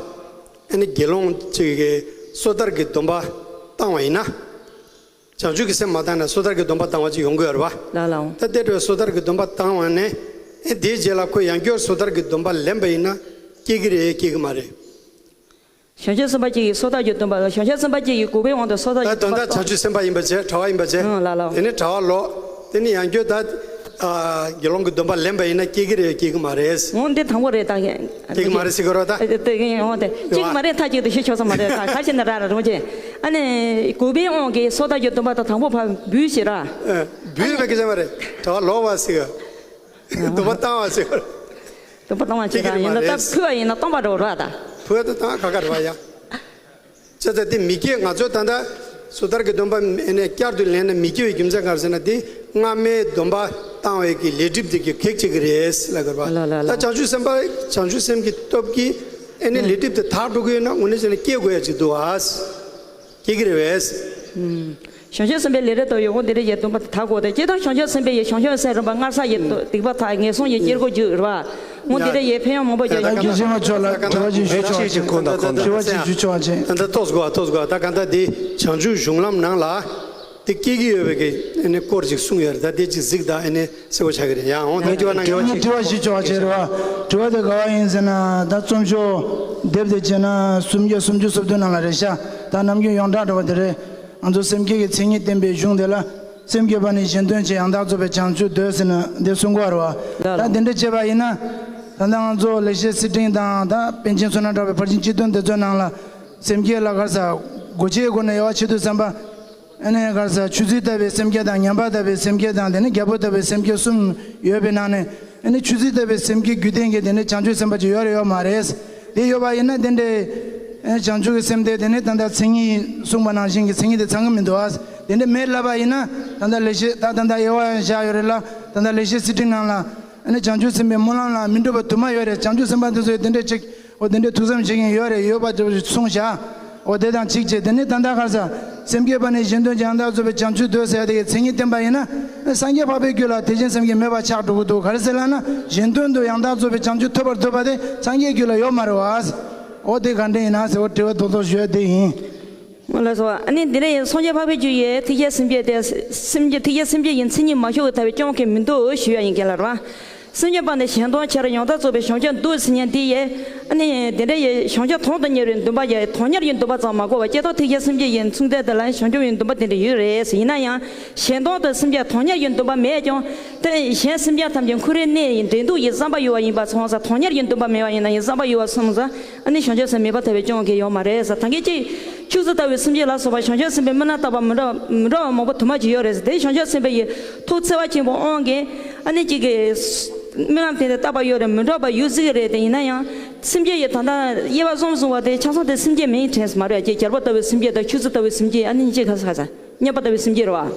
ཨ་ནི་དགེ་སློང་གཅིག་གིས་སོ་ཐར་གྱི་སྡོམ་པ་བཏང་བ་ཡིན་ན། བྱང་ཆུབ་ཀྱི་སེམས་མ་བཏང་ན་སོ་ཐར་གྱི་སྡོམ་པ་བཏང་བ་ཅིག་ཡོང་གི་ཡོད་རེད་བ། ལ་ལའོ། ད་དེ་འདྲའི་སོ་ཐར་གྱི་སྡོམ་པ་བཏང་བ་ནས་ཨེ་དེའི་རྗེས་ལ་ཁོ་ཡང་བསྐྱར་སོ་ཐར་གྱི་སྡོམ་པ་ལེན་པ་ཡིན་ན་སྐྱེ་གི་རེད་སྐྱེ་གི་མ་རེད། བྱང་ཆུབ་སེམས་དཔའ་གཅིག་གིས་སོ་ཐར་གྱི་སྡོམ་པ་ལ། བྱང་ཆུབ་སེམས་དཔའ་གཅིག་གིས་གུས་པའི་དབང་དུ་སོ་ཐར་ད་གྱི་དོན་དག་བྱང་ཆུབ་སེམས་དཔའ་ཡིན་པ་བྱས་གྲྭ་བ་ཡིན་པ་བྱས། ཨང་ལ་ལའོ། དེ་ནས་གྲྭ་བ་ལོག་དེ་ནས་ཡང་བསྐྱར་ད་ཨ་དགེ་སློང་གི་སྡོམ་པ་ལེན་པ་ཡིན་ན་སྐྱེ་གི་རེད་སྐྱེ་གི་མ་རེད། འོང་འདི་དང་པོ་རེད་ད། སྐྱེ་གི་མ་རེད་ཟེར་གི་རོ་ད། དེ་གི་འོང་དེ་སྐྱེ་གི་མ་རེད་མཐའ་གཅིག་ཏུ་ཞུ་ཆོག་ས་མ་རེད་ད། ག་ཞིག་ན་ར་ར་རུང་ཆེ། ཨ་ནི་གུས་པའི་དབང་གིས་སོ་ཐར་གྱི་སྡོམ་པ་ད་དང་པོ་ཕར་འབུལ་ཞེས་ར། འབུལ་བའི་སྐད་ཆ་མ་རེད། གྲྭ་བ་ལོག་པ་ཟེར་གི། སྡོམ་པ་བཏང་བ་ཟེར་གི། སྡོམ་པ་བཏང་བ་ཅིག་རང་ཡིན་ན་ད་ཕུལ་བ་ཡིན་ན་སྟོང་པ་འགྲོ་ར་ད། ཕུལ་བ་ད་བཏང་ཁ་ཁ་རེད་བ་ཡ། བྱས་ཙང་དེ་མི་སྐྱེ། ང་ཚོ་ད་ལྟ་སོ་ཐར་གྱི་སྡོམ་པ་ནས་བསྐྱར་དུ་ལེན་ན་མི་སྐྱེ་བའི་རྒྱུ་མཚན་ག་རེ་ཟེར་ན། དེ་སྔ་མའི་སྡོམ་པ་བཏང་བའི་གི་ལས་སྒྲིབ་དེ་གི་གེགས་བྱེད་ཀྱི་རེད་ལབ་དགོས་པ། ལ་ལ་ལ། ད་བྱང་ཆུབ་སེམས་དཔའ་བྱང་ཆུབ་སེམས་ཀྱི་སྟོབས་ཀྱིས་ཨེ་ནི་ལས་སྒྲིབ་དེ་དག་འགྲོ་གི་ཡོད་ན་དངོས་གནས་བྱས་ན་སྐྱེ་དགོས་ཡ་ཅིག་འདུག་ཨ། སྐྱེ་གི་རེད་བས། བྱང་ཆུབ་སེམས་དཔའི་ལས་རེ་དོ་ཡོད་ཁོ་དེ་རེ་ཡེ་སྡོམ་པ་དག་གོ་དེ་སྐྱེ་དང་བྱང་ཆུབ་སེམས་དཔའི་ཡེ་བྱང་ཆུབ་སེམས་རིམ་པ་སྔར་ས་ཡེ་སྡིག་པ་དག་ངན་སོང་ཡེ་སྐྱེ་སྒོ་རྒྱུ་རེད་བ། ངོ་དེ་རེ་ཡེ་ཕན་ཡོན་མང་པོ་རྒྱག་ད་ཡོང་གི་ཞེས་ཆོག་ལ་དྲི་བ་ཅིག་ཞུ་ཆོག་ཅིག་ཅིག་ཁོང་དང་ཁོང་དྲི་བ་ཅིག་ཞུ་ཆོག་ཅིག་ད་ལྟ་ཏོག་གོ་ཏོག་གོ་ད་ག་ད་དེ་བྱང་ཆུབ་གཞུང་ལམ་ནང་ལ་དེ་སྐྱེ་གི་ཡོད་པའི་གི་ཨ་ནི་སྐོར་ཅིག་གསུངས་ཡོད་རེད། ད་དེ་ཅིག་གཟིགས་ད་ཨ་ནི་གསལ་པོ་ཆགས་ཀྱི་རེད། ཡང་འོང་ད་དྲི་བ་ནང་དྲི་བ་ཅིག་དྲི་བ་ཞུ་ཆོག་ཅིག་རེད་བ། དྲི་བ་དེ་ག་བ་ཡིན་ཟེར་ན་ད་རྩོམ་ཤོག་དེབ་དེ་བྱས་ན་སུམ་བརྒྱ་སུམ་ཅུ་སོ་བདུན་ནང་ལ་རེད་ཤག་ད་ནམ་རྒྱུན་ཡོངས་གྲགས་འདྲ་བ་དེ་རེད། ང་ཚོ་སེམས་བསྐྱེད་ཀྱི་མཚན་ཉིད་བསྟན་པའི་གཞུང་དེ་ལ་སེམས་བསྐྱེད་པ་ནི་གཞན་དོན་བྱེད། ཡང་དག་རྫོགས་པའི་བྱང་ཆུབ་འདོད་ཟེར་ནས་འདི་གསུང་གི་ཡོད་རེད་བ། ལགས་ལགས། ད་འདི་འདྲ་བྱས་པ་ཡིན་ན། ད་ལྟ་ང་ཚོ་ལེགས་བཤད་གསེར་ཕྲེང་དང་ད་པཎ་ཆེན་བསོད་ནམས་གྲགས་པའི་ཕར་ཕྱིན་སྤྱི་དོན་དེ་ཚོའི་ནང་ལ་སེམས་བསྐྱེད་ལ་ག་རེ་ཟ་སྒོ་ཕྱེའི་སྒོ་ནས་དབྱེ་བ་ཕྱེ་དུས་ཙམ་པ། ཨ་ནི་ག་རེ་ཟ་ཆུ་ཚོད་ལྟ་བུའི་སེམས་བསྐྱེད་དང་ཉམས་པ་ལྟ་བུའི་སེམས་བསྐྱེད་དང་དེ་ནས་རྒྱལ་པོ་ལྟ་བུའི་སེམས་བསྐྱེད་གསུམ་ཡོད་པའི་ནང་ནས། ཨ་ནི་ཆུ་ཚོད་ལྟ་བུའི་སེམས་བསྐྱེད་རྒྱུད་ལྡན་གྱི་དེ་ནི་བྱང་ཆུབ་སེམས་དཔའ་ཅིག་ཡོད་རེད་ཡོད་མ་རེད། དེ་ཡོད་པ་ཡིན་ན་དེ་འདྲའི་ཨ་བྱང་ཆུབ་ཀྱི་སེམས་དེ་དེ་ནི་ད་ལྟ་མཚན་ཉིད་གསུངས་པ་ནང་བཞིན་གྱི་མཚན་ཉིད་དེ་ཚང་གི་མི་འདུག་ཨ། དེ་འདྲའི་མེད་ལབ་པ་ཡིན་ན་ད་ལྟ་ལེགས་བཤད་ད་ད་ལྟ་དབྱེ་བ་བཞག་ཡོད་རེད་ལ། ད་ལྟ་ལེགས་བཤད་གསེར་ཁྲིའི་ནང་ལ་ཨ་ནི་བྱང་ཆུབ་སེམས་དཔའི་སྨོན་ལམ་ལ་མི་འགྲུབ་པ་དུ་མ་ཡོད་རེད། བྱང་ཆུབ་སེམས་དཔའ་དེ་ཚོས་དེ་འདྲའི་ཅིག་འོ་དེ་འདྲའི་ཐུགས་བསམ་བཞེས་མཁན་ཡོད་རེད་ཡོད་པ་དེ་གསུངས་བཞག་འོ་དེ་དང་གཅིག་བྱས་དེ་ནི་ད་ལྟ་ག་ས་སེམས་བསྐྱེད་པ་ནི་གཞན་དོན་ཡང་དག་རྫོགས་པའི་བྱང་ཆུབ་འདོད་ཟེར་དེ་གི་མཚན་ཉིད་བསྟན་པ་ཡིན་ན། སངས་རྒྱས་འཕགས་པའི་རྒྱུད་ལ་དེ་བཞིན་སེམས་བསྐྱེད་མེད་པ་ཆགས་འགྲོ་གི་འདུག་ག་རེ་ཟེར་ལབ་ན་གཞན་དོན་དུ་ཡང་དག་རྫོགས་པའི་བྱང་ཆུབ་ཐོབ་པར་འདོད་པ་དེ་སངས་རྒྱས་རྒྱུད་ལ་ཡོད་མ་རེད་བ། འོ་དེ་ག་འདྲ་ཡིན་ན་ཟེར་བ་དྲི་བ་རྡོག་རྡོག་ཞུ་ཡ་དེ་ཡིན། ལགས་སོ། ཨ་ནི་འདི་ནས་སངས་རྒྱས་འཕགས་པའི་རྒྱུད་ཡི་ཐེག་ཆེན་སེམས་བསྐྱེད་དེ་སེམས་བསྐྱེད་ཐེག་ཆེན་སེམས་བསྐྱེད་ཡི་མཚན་ཉིད་མ་ཞུགས་པའི་ཐབས་ཀྱིས་སྐྱོང་མཁན་མི་འདུག་ཞུ་ཡ་ཡིན་གྱི་ལ་རེད་བ། སེམས་བསྐྱེད་པ་ནི་གཞན་དོན་ཕྱིར་ཡང་དག་རྫོགས་པའི་བྱང་ཆུབ་འདོད་ཟེར་མཁན་འདི་ཡི། ཨ་ནི་དེ་འདྲ་ཡི་བྱང་ཆུབ་དོན་དུ་གཉེར་བའི་འདུན་པ་ཡི་དོན་གཉེར་གྱི་འདུན་པ་ཙམ་མ་གོ་བར་སྐྱེ་ཐོབ་ཐེག་ཆེན་སེམས་བསྐྱེད་ཡི་མཚུངས་ལྡན་དེ་ལ་བྱང་ཆུབ་ཡི་འདུན་པ་དེ་འདྲ་ཡོད་རེད། ཡིན་ན་ཡང་གཞན་དོན་དུ་སེམས་བསྐྱེད་དོན་གཉེར་གྱི་འདུན་པ་མེད་ཀྱང་དེ་གཞན་སེམས་ཅན་ཐམས་ཅད་འཁོར་བའི་གནས་ཡི་འདྲེན་གཏུགས་ཡི་བསམ་པ་ཡོད་པ་ཡིན་པ་སོང་ཙང་དོན་གཉེར་གྱི་འདུན་པ་མེད་པ་ཡིན་ན་ཡང་བསམ་པ་ཡོད་པ་སོང་ཙང་ཨ་ནི་བྱང་ཆུབ་སེམས་མེད་པ་ཐལ་བའི་སྐྱོང་གི་ཡོད་མ་རེད་ཟེར། ད་གིན་གཅིག་ཆུ་ཚོད་ལྟ་བུའི་སེམས་བསྐྱེད་ལ་སོགས་པ་བྱང་ཆུབ་སེམས་དཔའི་སྨོན་ལམ་བཏབ་པ་མི་འདྲ་མི་འདྲ་བ་མང་པོ་དུ་མ་ཅིག་ཡོད་རེད་ཟེར། དེ་བྱང་ཆུབ་སེམས་དཔའ་ཡི་ཐུགས་བརྩེ་བ་ཆེན་པོ་དབང་གིས་ཨ་ནི་གཅིག་གི་སྨོན་ལམ་དེ་འདྲ་བཏབ་པ་ཡོད་རེད། མི་འདྲ་བ་ཡོད་སྲིད་ཀྱི་རེད། དེ་ཡིན་ན་ཡང་སེམས་བསྐྱེད་ཡི་ད་ལྟ་དབྱེ་བ་གསུམ་གསུངས་པ་དེ་ཆ་ཚང་དེ་སེམས་བསྐྱེད་མིན་དྲན་མ་རེད། ཀྱི་རྒྱལ་པོ་ལྟ་བུའི་སེམས་བསྐྱེད་དང་ཆུ་ཚོད་ལྟ་བུའི་སེམས་བསྐྱེད་ཨ་ནི་གཅིག་ག་ས་ག་ས། མཉམ་པ་ལྟ་བུའི་སེམས་བསྐྱེད་རེད་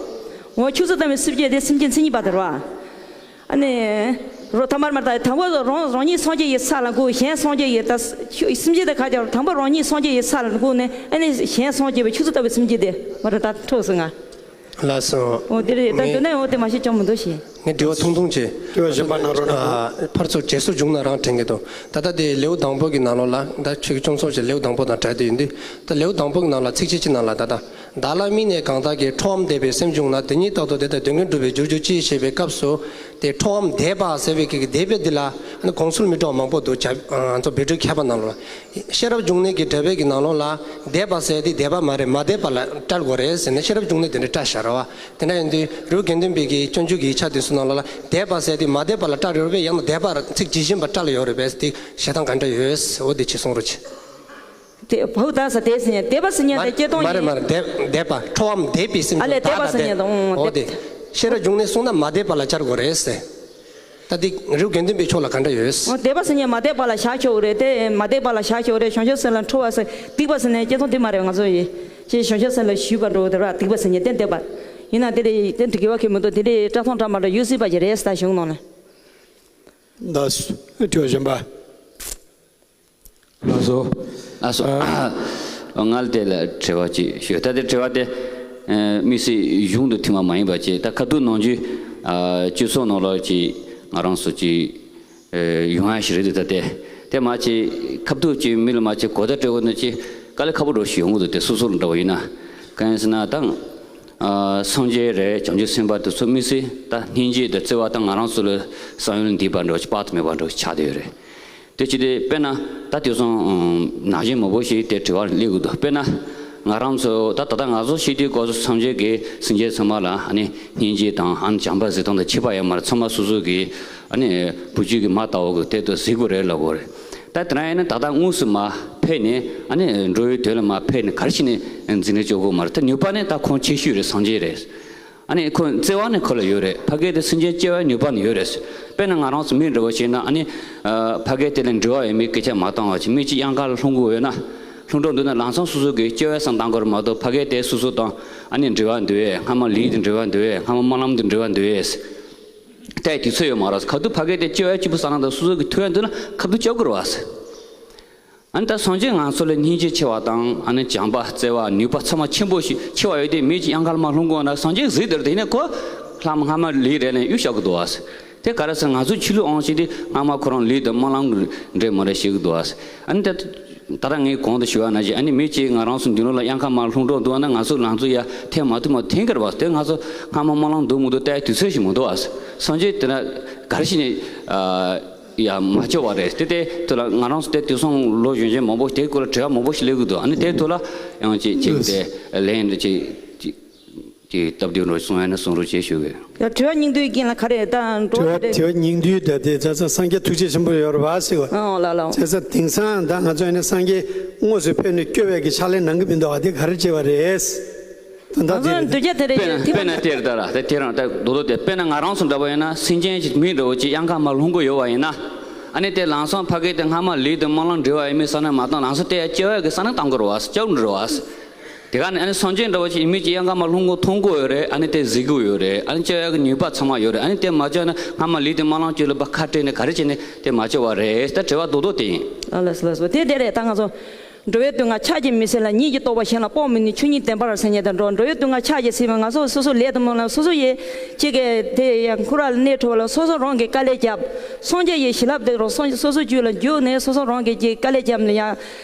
བ། འོ་ཆུ་ཚོད་ལྟ་བུའི་སེམས་བསྐྱེད་དེ་སེམས་བསྐྱེད་མཚན་ཉིད་པ་དེ་རེད་བ། ཨ་ནི། རོ་ཐ་མར་མར་ད་དང་པོ་རང་རང་ཉིད་སངས་རྒྱས་ཡི་ས་ལ་འགུག་གཞན་སངས་རྒྱས་ཡི་ད་སེམས་བསྐྱེད་དེ་ཁ་ཅར་དང་པོ་རང་ཉིད་སངས་རྒྱས་ཡི་ས་ལ་འགུག་ནས་ཨ་ནི་གཞན་སངས་རྒྱས་པའི་ཆུ་ཚོད་ལྟ་བུའི་སེམས་བསྐྱེད་དེ་མ་རེད་ད་འཕྲོག་སོང་ང་། ལགས་སོ། འོ་དེ་རེད་ད། ངས་དེ་ནས་འོ་དེ་མ་ཤེས་ཅང་མི་འདུག་ཞེས། ངས་དྲི་བ་ཐུང་ཐུང་བྱས། དྲི་བ་གཞན་པ་གནང་རོགས་གནང་། ཨ། ཕར་ཚུར་རྗེས་སུ་འཇུག་ན་རང་དྲན་གྱི་འདུག་ད་ལྟ་དེ་ལེའུ་དང་པོ་གི་ནང་ལོགས་ལ་ད་ཁྱོད་ཀྱི་སྐྱོན་སོགས་ཀྱི་ལེའུ་དང་པོ་དང་འབྲེལ་ཏེ་ཡིན་དུས་ད་ལེའུ་དང་པོ་གི་ནང་ལ་ཚིགས་བཅད་གཅིག་ནང་ལ་ད་ལྟ། བདག་ལ་དམིགས་ནས་གང་དག་གིས། །འཕྲོག་པའམ་འདེབས་པའི་སེམས་བྱུང་ན། །དེ་ཉིད་རྟག་ཏུ་དེ་ལྟར་དོན་ཀུན་འགྲུབ་པའི་རྒྱུར་གྱུར་ཅིག །ཞེས་པའི་སྐབས་སུ། དེ་འཕྲོག་པའམ་འདེབས་པ་ཟེར་བའི་གི་འདེབས་པའི་འདི་ལ་ཨ་ནི་གོང་ཚུལ་མི་འདྲ་བ་མང་པོ་འདུག་ང་ཚོ་བཻ་ཌཱུརྱ་མཁས་པ་ནང་ལ། ཤེས་རབ་འབྱུང་གནས་ཀྱི་འགྲེལ་པའི་གི་ནང་ལོགས་ལ་འདེབས་པ་ཟེར་དེ་འདེབས་པ་མ་རེད། མ་འདེབས་པ་ལ་བཀྲལ་དགོས་རེད་ཟེར་ནས་ཤེས་རབ་འབྱུང་གནས་དེ་འདྲ་བཀྲལ་བཞག་རེད་བ། དེ་འདྲ་ཡིན་དུས་རི་བོ་དགེ་ལྡན་པའི་གི་སྤྱོད་འཇུག་གི་ཡིག་ཆ་དེ་ཚོ་ནང་ལོགས་ལ་འདེབས་པ་ཟེར་དེ་མ་འདེབས་པ་ལ་བཀྲལ་ཡོད་རེད་པས། ཡང་ན་འདེབས་པ་ཚིག་ཇི་བཞིན་པ་བཀྲལ་ཡོད་རེད་པས་དེ་བཤད་སྟངས་ག་འདྲ་ཡོད། འོ་དེ་ཅིག་གསུང་རོགས་གྱིས། དེ་བོད་ད་ས་དེ་སི་ཉན་དེ་བ་སི་ཉན་དེ་སྐྱེ་སྟོང་མ་རེད་མ་ཡིན། རེད། འདེབས་འདེབས་པ་འཕྲོག་པའམ་འདེབས་པའི་སེམས་ཨ་ལས་བྱུང་དེ་བ་ད་སི་ཉན་དེ་དང་འོ་དེ་དེ། ཤེས་རབ་འབྱུང་གནས་གསུངས་ན་མ་འདེབས་པ་ལ་བཀྲལ་དགོས་རེད་ཟེར། ད་འདི་རི་བོ་དགེ་ལྡན་པའི་ཕྱོགས་ལ་ག་འདྲ་ཡོད། འོ་དེ་བ་སི་ཉན་མ་འདེབས་པ་ལ་བཞག་ཆོག་གི་རེད། དེ་མ་འདེབས་པ་ལ་བཞག་ཆོག་གི་རེད། བྱང་ཆུབ་སེམས་ལ་འཕྲོག་པ་སི་སྡིག་པ་སི་ཉན་སྐྱེ་སྟོང་དེ་མ་རེད། ང་ཚོ་ཡིན་ཅེས་བྱང་ཆུབ་སེམས་ལ་ཞུས་པ་འགྲོ་དེ་ར་སྡིག་པ་སི་ཉན་དེ་འདེབས་པ་ཡིན་ན་དེ་རེད། དེ་འདི་དགེ་བ་གི་མི་འདུག་དེ་རེད། བཀྲལ་སྟངས་འདྲ་མ་འདྲ་ཡོད་སྲིད་པ་ཞིག་རེད་ཟེར་ད་གཞུང་ནང་ལ། ད་དྲི་བ་གཞན་པ། ལགས་སོ། ལགས་སོ། ང་ལ་དེ་ལ་དྲི་བ་ཅིག་ཞུ། ད་དེ་དྲི་བ་དེ་དམིགས་བསལ་གཞུང་དུ་ཐིམ་པ་མ་ཡིན་པ་ཅིག་ད་ཁ་ཐུག་ནང་ཆོས་སྤྱི་ཚོགས་ནང་ལོགས་ཀྱི་ང་རང་ཚོ་ཅིག་ཡོང་ཡ་ཞིག་རེད་འདུག་ད་དེ་དེ་མ་ཅིག་ཁ་ཐུག་ཅིག་མི་ལ་མ་ཅིག་གོ་བརྡ་སྤྲད་དགོས་ན་ཅིག་དཀའ་ལས་ཁག་པོ་འདྲ་ཞིག་ཡོང་གི་འདུག་དེ་སོ་སོ་ལ་འདྲ་བ་ཡིན་ན་གང་ཡིན་ཟེར་ན་ད། སངས་རྒྱས་རེད། བྱང་ཆུབ་སེམས་དཔའ་དེ་ཚོ་དམིགས་བསལ་ད་སྙིང་རྗེ་དང་བརྩེ་བ་དང་ང་རང་ཚོ་ལ་བསམ་ཡུལ་འདས་པ་འདྲ་ཅིག་དཔག་ཏུ་མེད་པ་འདྲ་ཆགས་བསྡད་ཡོད་རེད། དེ་ཅི་སྟེ་དཔེར་ན་ད་དེང་སང་ནང་བཞིན་མང་པོ་ཞིག་དེ་དྲི་བ་སླེབས་ཀྱི་འདུག་དཔེར་ན་ང་རང་ཚོ་ད་ད་ལྟ་ང་ཚོ་ཤེས་དུས་སྐབས་སུ་སངས་རྒྱས་ཀྱིས་སེམས་ཅན་ཚང་མ་ལ་ཨ་ནི་སྙིང་རྗེ་དང་ཨ་ནི་བྱམས་པ་གཟིགས་སྟངས་དང་ཁྱད་པར་ཡོད་མ་རེད། ཚང་མ་སོ་སོ་གི་ཨ་ནི་བུ་རྒྱུད་ཀྱི་མ་ལྟ་བུ་གི་དེ་ལྟར་གཟིགས་དགོས་རེད་ལབ་དགོས་རེད། ད་དེ་རང་ཡིན་ན་ད་ལྟ་དངོས་སུ་མར་ཕེབས་ནས་ཨ་ནི་འགྲོ་བའི་དོན་ལ་མར་ཕེབས་ནས་ག་རེ་བྱས་ནས་འཛིན་གྲྭ་སྐྱོར་དགོས་མ་རེད། ད་ནུས་པ་ནི་ད་ཁོང་ཆེ་ཤོས་རེད། སངས་རྒྱས་རེད། ཨ་ནི་ཁོ་བརྩེ་བ་ནི་ཁོ་ལ་ཡོད་རེད། ཕ་གི་དེ་སེམས་ཅན་སྐྱོབ་པའི་ནུས་པ་ནི་ཡོད་རེད། དཔེར་ན་ང་རང་ཚོ་མི་འདྲ་བོ་བྱས་ན་ཨ་ནི་ཕ་གི་དེ་ལ་འབྲེལ་བ་ཡོད་མེད་སྐད་ཆ་མ་བཏང་བ་བྱས་མི་གཅིག་གཡང་ཁ་ལ་ལྷུང་དགོས་ཡོད་ན་ལྷུང་འགྲོ་འདུག་ན་ལམ་སང་སོ་སོ་གི་སྐྱོབ་པའི་བསམ་བཏང་དགོས་རེད་མ་གཏོགས་ཕ་གི་དེ་སོ་སོ་དང་ཨ་ནི་འབྲེལ་བ་འདུག་གས། སྔ་མ་ལས་དང་འབྲེལ་བ་འདུག་གས། སྔ་མ་སྨོན་ལམ་དང་འབྲེལ་བ་འདུག་གས། ལྟས་དུས་ཚོད་ཡོད་མ་རེད། ག་དུས་ཕ་གི་དེ་སྐྱོབ་པའི་སྐྱིད་པོ་ས་ན་དང་སོ་སོ་གི་ཐུག་ཡ་འདུག་ན་ཁ་ཐུག་སྐྱོབ་དགོས་རེད་བ། ཨ་ནི་ད་སངས་རྒྱས་ང་ཚོ་ལ་སྙིང་རྗེ་ཆེ་བ་དང་ཨ་ནི་བྱམས་པ་བརྩེ་བ་ནུས་པ་ཚང་མ་ཆེན་པོ་ཞིག་ཆེ་བ་ཡོད་དེ་མི་གཅིག་གཡང་ཁ་ལ་མར་ལྷུང་དགོས་ན་སངས་རྒྱས་གཟིགས་དེར་དེ་ནས་ཁོ་ལྷ་མ་སྔ་མ་ལས་རེད་ནས་གཡུག་བཞག་གི་འདུག་བ། དེ་ག་རེ་ཟེར་ང་ཚོ་ཆོས་ལུགས་དབང་ཤེས་དེ་སྔ་མ་ཁོ་རང་ལས་དང་སྨོན་ལམ་གྱི་འདྲེས་མ་རེད་ཤེས་གི་འདུག་བ། ཨ་ནི་ད་ད་ལྟ་ངས་གོང་དུ་ཞུས་པ་ནང་བཞིན་ཨ་ནི་མི་གཅིག་ང་རང་ཚོ་མདུན་ལོགས་ལ་གཡང་ཁ་མར་ལྷུང་འགྲོ་འདུག་ན་ང་ཚོ་ལང་ཚོ་ཡ་འཐེན་མ་ཐུབ་མ་འཐེན་གི་རེད་བ། དེ་ང་ཚོ་སྔ་མ་སྨོན་ལམ་འདུག་མི་འདུག་ལྟ་ཡ་དུས་ཚོད་ཞིག་མི་འདུག་བ། སངས་རྒྱས་དེ་ན་ག་རེ་བྱས་ནས་ཡ་མ་ལྕོགས་པ་རེད། དེ་དེ་དུས་ལ་ང་རང་ཚོ་དེ་དུས་སང་ལོ་གཞོན་གཞོན་མང་པོ་དེའི་སྐོར་ལ་དྲི་བ་མང་པོ་ཞིག་སླེབས་ཀྱི་འདུག་ཨ་ནི་དེའི་ཐོག་ལ་ཡང་ཅིག་ཅིག་དེ་ལན་ཅིག་ཅིག་ཅིག་སྟབས་བདེ་འགྲོ་གསུང་ཡ་ན་གསུང་རོགས་བྱེད་ཞུ་གི། ཡ་དྲི་བ་སྙིང་བསྡུས་རྐྱེན་ལ་ག་རེ་ད་འགྲོ་དྲི་བ་རེད། དྲི་བ་སྙིང་བསྡུས་ད་དེ་ཚ་ཚ་སངས་རྒྱས་ཐུགས་རྗེ་ཆེན་པོ་ཡོད་རེད་བ་ཟེར་བ། ཨོ་ལ་ལ། ཚ་ཚ་དེང་སང་ད་ང་ཚོ་ཡིན་ན་སངས་རྒྱས་དངོས་སུ་ཕེབས་ནས་སྐྱོབ་པའི་གི་ཕྱག་ལས་གནང་གི་མི་འདུག་བ་དེ་ག་རེ་བྱས་པ་རེད། ང་ཚོ་འདོད་རྒྱ་དེ་རེད། དཔེར་ན་དེ་དཔེར་ན་དེ་རེད་ད་ར། དེ་དེ་རང་ད་རྡོག་རྡོག་དེ། དཔེར་ན་ང་རང་ཚོ་འདྲ་པོ་ཡིན་ན། སེམས་ཅན་གྱི་མི་འདྲ་པོ་ཅིག་གཡང་ཁ་མར་ལྷུང་གི་ཡོད་པ་ཡིན་ན། ཨ་ནི་དེ་ལམ་སང་ཕ་གི་དེ་སྔ་མ་ལུས་དང་སྨོན་ལམ་འབྲེལ་བ་ཡོད་མེད་བསམ་ན་མ་བཏང་། ལམ་སང་དེ་སྐྱོབ་ཡག་གི་བསམ་ན་བཏང་དགོས་རེད་བ། སྐྱོབ་འགྲོ་རེད་བ། དེ་ག་ནས་ཨ་ནི་སེམས་ཅན་འདྲ་པོ་ཅིག་མི་གཅིག་གཡང་ཁ་མར་ལྷུང་གི་མཐོང་གི་ཡོད་རེད། ཨ་ནི་དེ་གཟིགས་ཀྱི་ཡོད་རེད། ཨ་ནི་སྐྱོབ་ཡག་གི་ནུས་པ་ཚང་མ་ཡོད་རེད། ཨ་ནི་དེ་མ་སྐྱོབ་ན་སྔ་མ་ལུས་དང་སྨོན་ལམ་བཅོལ་ལ་ཕར་ཁ་བྲལ་ནས་ག་རེ་བྱས་ནས་དེ་མ་སྐྱོབ་པ་རེད། ད་དྲི་བ་རྡོག་རྡོག་དེ་ཡིན། ཨ་ལགས་སོ་ལགས་སོ། དེ་དེ་རེད། ད་ང་ཚོ་འགྲོ་བའི་དུས་ང་ཕྱག་གིས་མི་སེལ་ལ། ཉིད་ཀྱིས་རྟོགས་པ་གཞན་ལ་དཔོག་མི་ནུས། ཆོས་ཉིད་བདེན་པར་སེམས་ཉིད་དང་འགྲོགས། འགྲོ་བའི་དུས་ང་ཕྱག་གིས་སེལ་བ། ང་ཚོ་སོ་སོ་ལས་དང་སྨོན་ལམ་སོ་སོ་ཡིས་གཅིག་གིས་དེ་ཡང་ཁོ་ར་ལ་གནས་འཕྲོ་བ་ལ་སོ་སོ་རང་གིས་དཀའ་ལས་བརྒྱབ། སངས་རྒྱས་ཡི་བྱིན་རླབས་དེ་རང་སོ་སོ་སོ་རྒྱུད་ལ་འཇུག་ནས་སོ་སོ་རང་གིས་ཀྱི་དཀའ་ལས་བརྒྱབ་ནས་ཡང་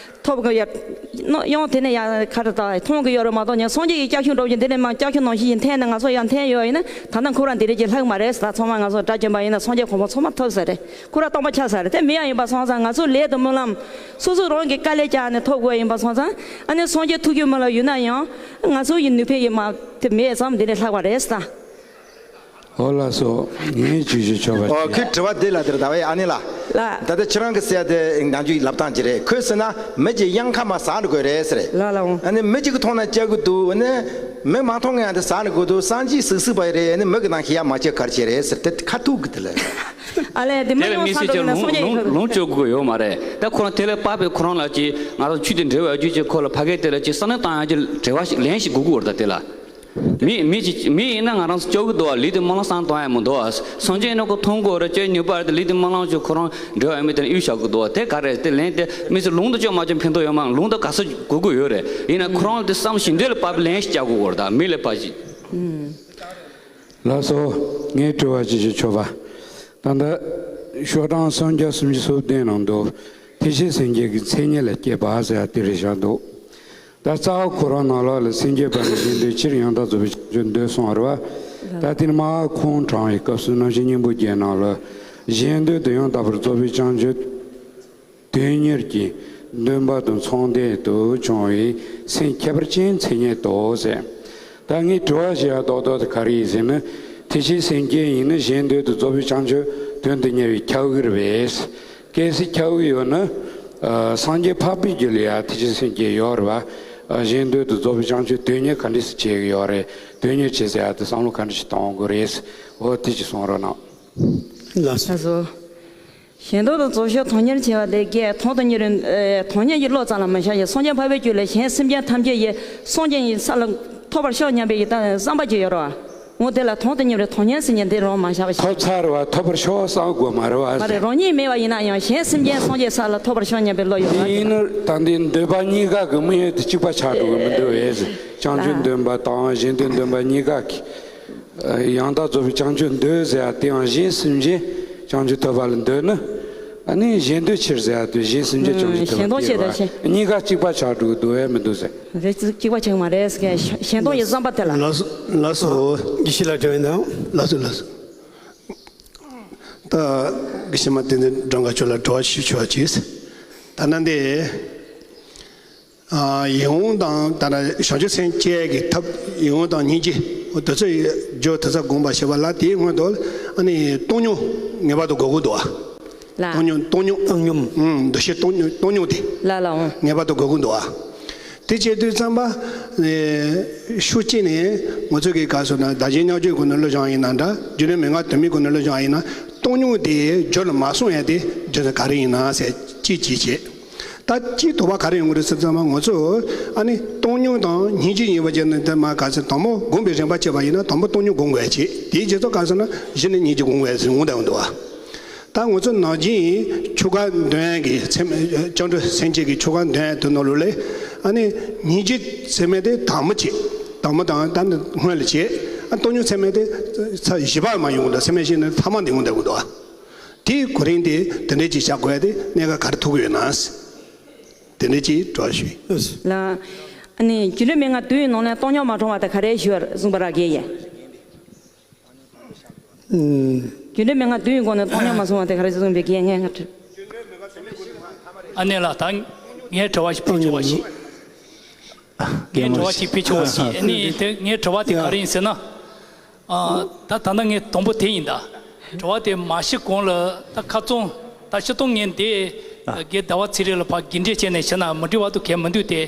ཐོབ་གི་ཡོད། ཡང་དེ་ནས་ཡང་ག་རེ་ད་མཐོང་གི་ཡོད་རེད་མ་གཏོགས། ཡང་སངས་རྒྱས་ཀྱི་ལྕགས་ཞུན་འགྲོ་བཞིན་འདི་ནས་མར་ལྕགས་ཞུན་ནང་བཞིན་ཡིན་འཐེན་ནས་ང་ཚོ་ཡང་འཐེན་ཡོད་ཡིན་ན། ད་ལྟ་ཁོ་རང་འདི་རེད་ཀྱི་ལྷག་མ་རེད། ད་ཚང་མ་ང་ཚོ་དགྲ་བཅོམ་པ་ཡིན་ན་སངས་རྒྱས་གོ་འཕང་ཚང་མ་ཐོབ་ས་རེད། ཁོ་རང་སྟོང་པ་ཆགས་ས་རེད། དེ་མི་ཡང་ཡིན་པ་སོང་ཙང་ང་ཚོ་ལས་དང་སྨོན་ལམ་སོ་སོ་རང་གི་དཀའ་ལས་བརྒྱབ་ནས་ཐོབ་དགོས་ཡིན་པ་སོང་ཙང་། ཨ་ནི་སངས་རྒྱས་ཐུགས་རྒྱུད་མ་ལ་ཡོད་ན་ཡང་ང་ཚོ་ཡི་ནུས་པ་ཡིན་མ་དེ་མེད་ཙང་འདི་ནས་ལྷག་པ་རེད་ད། ཨོ་ལགས་སོ། ངས་ཞུ་ཞུ་ཆོག་པ་ཨོ་ཞུ། ཁོའི་དྲི་བ་འདི་ལ་དེར་ཟླ་བའི་ཨ་ནེ་ལགས། ལགས། ད་ལྟ་ཁྱེད་རང་གི་ཟེར་ཡ་དེ་ནམ་རྒྱུན་ལབ་སྟངས་ཅིག་རེད། ཁོས་ཟེར་ན་མི་གཅིག་གཡང་ཁ་མར་ཟག་འགྲོ་དགོས་རེད་ཟེར། ལགས་ལགས་འོང་། ཨ་ནི་མི་གཅིག་གིས་མཐོང་ན་སྐྱོབ་གི་འདུག་ཨ་ནི་མི་མ་མཐོང་ངེས་ཡང་དེ་ཟག་འགྲོ་གི་འདུག་སངས་རྒྱས་སུག་སུག་པ་རེད། ཨ་ནི་མི་གི་ནང་ཞིག་ཡ་མ་སྐྱོབ་ག་རེ་བྱེད་རེད་ཟེར། དེ་ཁ་ཐུག་གི་དེ་ལ། ཨ་ལས་དེ་མི་དེ་ལ་ཡོང་མི་ས་སེར་འགྲོ་གི་ན་ལུང་སངས་རྒྱས་ལུང་ཡིན་ལུང་གི་སྐྱོབ་དགོས་ཡོད་མ་རེད། ད་ཁོ་རང་དེ་ལ་དཔག་པའི་ཁོ་རང་ལ་ཅིག་ང་རང་ཆོས་དེ་འབྲེལ་བ་ཡོད་རྒྱུ་ཅིག་ཁོ་ལ་ཕ་གིར་དེ་ལ་ཅིག་བསམ་བློ་བཏང་ཡག་ཅིག་དྲི་བ་ཞིག་ལན་ཞིག་དགོས་ཀྱི་ཡོད་རེད་ད་དེ་ལ། མི་མི་ཅིག་མི་ཡིན་ན་ང་རང་ཚོ་སྐྱོབ་གི་འདུག་བ། ལུས་དེ་སྨོན་ལམ་བསམ་བཏང་ཡག་མི་འདུག་བ། སངས་རྒྱས་ནི་ཁོ་མཐོང་གི་ཡོད་རེད། སྐྱོབ་ནུས་པ་རེད་དེ། ལུས་དེ་སྨོན་ལམ་ཅིག་ཁོ་རང་འབྲེལ་བ་ཡོད་མེད་དེ་ལ་གཡུག་བཞག་གི་འདུག་བ། དེ་ག་རེད། དེ་ལན་དེ་མི་ཚེ་ལུང་དུ་སྐྱོབ་མ་སྐྱོབ་ཕན་ཐོགས་ཡོད་མ། ལུང་དུ་ག་ས་དགོས་ཀྱི་ཡོད་རེད། ཡིན་ན་ཁོ་རང་དེ་བསམ་བཞིན་དེ་ལ་བབ་ལན་ཞིག་རྒྱག་དགོས་ཀྱི་ཡོད་རེད་ད། མི་ལ་བབ་ཞིག་ལགས་སོ། ངས་དྲི་བ་ཅིག་ཞུ་ཆོག་པ། ད་ལྟ་ཤོག་གྲངས་སུམ་བརྒྱ་སུམ་ཅུ་སོ་བདུན་ནང་དུ་ཐེག་ཆེན་སེམས་བསྐྱེད་ཀྱི་མཚན་ཉིད་ལ་སྐྱེས་པ་ཟེར་ཡ་དེ་རེད་བཞག་འདུག་ད་རྩ་བ་ཁོ་རང་ནང་ལོགས་ལ་སེམས་བསྐྱེད་པ་ནི་གཞན་དོན་ཕྱིར། ཡང་དག་རྫོགས་པའི་བྱང་ཆུབ་འདོད་གསུངས་པ་རེད་བ། ད་དེ་ནི་མར་ཁོང་དྲངས་པའི་སྐབས་སུ་རྣམ་བཤད་སྙིང་པོ་བརྒྱད་ནང་ལ་གཞན་དོན་དུ་ཡང་དག་པར་རྫོགས་པའི་བྱང་ཆུབ་དོན་གཉེར་གྱི་འདུན་པ་དང་ཚོགས་ལྡན་དུ་བྱུང་བའི་སེམས་ཁྱད་པར་ཅན་མཚན་ཉིད་དོ་ཟེར། ད་ངས་དྲི་བ་བྱེད་ཡ་རྡོག་རྡོག་དེ་ག་རེ་ཡིན་ཟེར་ན། ཐེག་ཆེན་སེམས་བསྐྱེད་ཡིན་ན་གཞན་དོན་དུ་རྫོགས་པའི་བྱང་ཆུབ་དོན་དུ་གཉེར་བའི་ཁྱབ་དབུགས་རེད་པས། གལ་སྲིད་ཁྱབ་དབུགས་ཡོད་ན། ཨ། སངས་རྒྱས་འཕགས་པའི་རྒྱུད་ལ་ཡང་ཐེག་ཆེན་སེམས་བསྐྱེད་ཡོད་རེད་པ། ཨ། གཞན་དོན་དུ་རྫོགས་པའི་བྱང་ཆུབ་དོན་གཉེར་ག་འདྲས་སེ་བྱེད་ཀྱི་ཡོད་རེད། དོན་གཉེར་བྱེད་ཟེར་ཡ་དེ་བསམ་བློ་ག་འདྲས་ཤིག་གཏོང་དགོས་རེད། འོ་དེ་ཅིག་གསུང་རོགས་གནང་། ལགས་སོ། ལགས་སོ། གཞན་དོན་དུ་རྫོགས་ཆོག་དོན་གཉེར་བྱེད་པ་དེ་གས་དོན་དུ་གཉེར། ཨེ། དོན་གཉེར་གྱི་བློ་ཙམ་ལ་མ་བཞག་ཡང་སངས་རྒྱས་འཕགས་པའི་རྒྱུད་ལ་གཞན་སེམས་ཅན་ཐམས་ཅད་ཡི་སངས་རྒྱས་ཡི་ས་ལ་ཐོབ་པར་ཤོག་སྙམ་པའི་ཡི་དམ་བསམ་པ་ཅིག་ཡོད་རེད་བ། འོ་དེ་ལ་དོན་དུ་གཉེར་བའི་དོན་གཉེར་ཟེར་མཁན་དེ་རང་མ་བཞག་པ་ཞིག་ཐོབ་ཚར་བ་ཐོབ་པར་ཤོག་བསམ་དགོས་མ་རེད་བ། མ་རེད། རང་ཉིད་མེད་པ་ཡིན་ན་ཡང་གཞན་སེམས་ཅན་སངས་རྒྱས་ས་ལ་ཐོབ་པར་ཤོག་སྙམ་པའི་བློ་ཡོད་རེད་བ། ཡིན་ན་ད་འདི་འདོད་པ་གཉིས་ཀ་གི་དམིགས་ཡུལ་དེ་གཅིག་པ་ཆགས་འགྲོ་གི་མི་འདུག་བས། བྱང་ཆུབ་འདོད་པ་དང་གཞན་དོན་འདོད་པ་གཉིས་ཀ་གི། ཡང་དག་རྫོགས་པའི་བྱང་ཆུབ་འདོད་ཟེར་ཡ་དེའང་གཞན་སེམས་ཅན་བྱང་ཆུབ་ཐོབ་པ་ལ་འདོད་ན། ཨ་ནི་གཞན་དོན་ཕྱིར་ཟེར་ཡ་དེ་གཞན་སེམས་ཅན་བྱང་ཆུབ་ཐོབ་པ་ལ་འདོད་པ་གཉིས་ཀ་གཅིག་པ་ཆགས་འགྲོ་གི་འདུག་བས་མི་འདུག་ཟེར། རེད། གཅིག་པ་ཆགས་མ་རེད་ཟེར་མཁན་གཞན་སྟོང་གི་བསམ་པ་དེ་ལ། ལགས་སོ། ལགས་སོ། དགེ་བཤེས་ལགས་དྲན་དང་། ལགས་སོ་ལགས་སོ། ད་དགེ་བཤེས་མ་བསྟན་འཛིན་སྒྲོལ་དཀར་མཆོག་ལ་དྲི་བ་ཞུ་ཆོག་ཅིག་ད་ནང་དེ། ཨ། ཡིད་འོང་དང་ད་ལྟ་བྱང་ཆུབ་སེམས་བསྐྱེད་ཀྱི་ཐབས། ཡིད་འོང་དང་སྙིང་རྗེ། འོ་དེ་ཚོ་རྒྱུ་དེ་ཚོ་དགོངས་པ་བཞེས་པ་ལ་དེའི་སྔོན་དུ་ཨ་ནི་བཏང་སྙོམས་ངེས་པར་དུ་དགོས་ཀྱི་འདུག་བ། ལ། བཏང་སྙོམས། བཏང་སྙོམས། བཏང་སྙོམས། ཨང་། འདུ་ཤེས་བཏང་སྙོམས། བཏང་སྙོམས་དེ། ལ་ལ་འོང་། ངེས་པར་དུ་དགོས་ཀྱི་འདུག་བ། དེ་བྱེད་དུས་ཙམ་པ། ཨེ། ཤུགས་གཅིག་ནས་ང་ཚོ་གི་ག་ཟེར་ན་བདག་གཞན་མཉམ་བརྗེའི་སྒོ་ནས་སློབ་སྦྱོང་ཡིན་ན་འདྲ། རྒྱུ་ནོར་མན་ངག་དུ་མའི་སྒོ་ནས་སློབ་སྦྱོང་ཡིན་ན་བཏང་སྙོམས་དེ་རྒྱུད་ལ་མ་སོང་ཡ་དེ་རྒྱུ་མཚན་ག་རེ་ཡིན་ན་ཟེར་གཅིག་གཅིག་བྱེད། ད་སྤྱིར་དོགས་པ་ག་རེ་ཡོང་གི་རེད་ཟེར་ཙམ་པ། ང་ཚོ་ཨ་ནི་བཏང་སྙོམས་དང་སྙིང་རྗེ་གཉིས་པོ་བྱས་ནས་དེ་མ་ག་ཚོད་དང་པོ་སྒོམ་པའི་རིམ་པ་བྱས་པ་ཡིན་ན་དང་པོ་བཏང་སྙོམས་སྒོམ་དགོས་ཀྱི། དེའི་རྗེས་སུ་ག་ཟེར་ན་གཞི་ནས་སྙིང་རྗེ་སྒོམ་དགོས་ཟེར་འོང་བསྡད་ཡོང་འདུག་བ། ད་ང་ཚོ་ནང་བཞིན་ཆོ་ག་འདོན་ཡག་གི་ཚད་མ། བཅིངས་འགྲོལ་སེམས་བསྐྱེད་ཀྱི་ཆོ་ག་འདོན་ཡག་དེ་ནང་ལོགས་ལ་ཨ་ནི་སྙིང་རྗེ་ཚད་མ་དེ་དང་པོ་བྱེད། དང་པོ་དང་ད་ནི་སྔོན་ལ་བྱེད། ཨ། བཏང་སྙོམས་ཚད་མ་དེ་ཚར་བཞི་པ་མར་ཡོང་གི་འདུག་ཚད་མ་བཞི་ནི་ཐ་མ་འདི་འོང་བསྡད་ཡོང་འདུག་བ། དེའི་གོ་རིམ་དེ་དེ་འདྲས་ཅིག་བྱ་དགོས་ཡ་དེ་གནད་འགག་ག་རེ་ཐུག་གི་ཡོད་ན། དེ་འདྲས་ཅིག་དྲི་བ་ཞུ་ཡིན། ལགས། ཨ་ནི་རྒྱུ་ནོར་མན་ངག་བདུན་ཡི་ནང་ནས་བཏང་སྙོམས་མ་བྱུང་བ་དེ་ག་རེ་ཞུ་བར་གསུངས་པ་རག་གི་ཡིན། ཨུམ། རྒྱུ་ནོར་མན་ངག་བདུན་ཡི་སྒོ་ནས་བཏང་སྙོམས་མ་སོང་བ་དེ་ག་རེ་གསུངས་པའི་གི་ངས་ང་དྲི། ཨ་ནེ་ལགས། ད་ངས་དྲི་བ་ཞིག་ཕུལ་ཆོག་པ་ཞིག་ངས་དྲི་བ་ཞིག་ཕུལ་ཆོག་པ་ཞིག་ཨ་ནི་དེ་ངའི་དྲི་བ་དེ་ག་རེ་ཡིན་ཟེར་ན། ཨ། ད་ད་ལྟ་ངས་དང་པོ་དེ་ཡིན་ད། དྲི་བ་དེ་མ་ཞུས་གོང་ལ་ད་ཁ་རྩང་ད་ཤི་སྟོང་ངས་འདི་ཨ། རྒན་ཟླ་བ་ཚེ་རིང་ལ་ཕར་རྒྱུན་འབྲས་བྱས་ནས་བྱས་ན་མི་འགྲིག་པ་དུ་གས་མི་འདུག་སྟེ།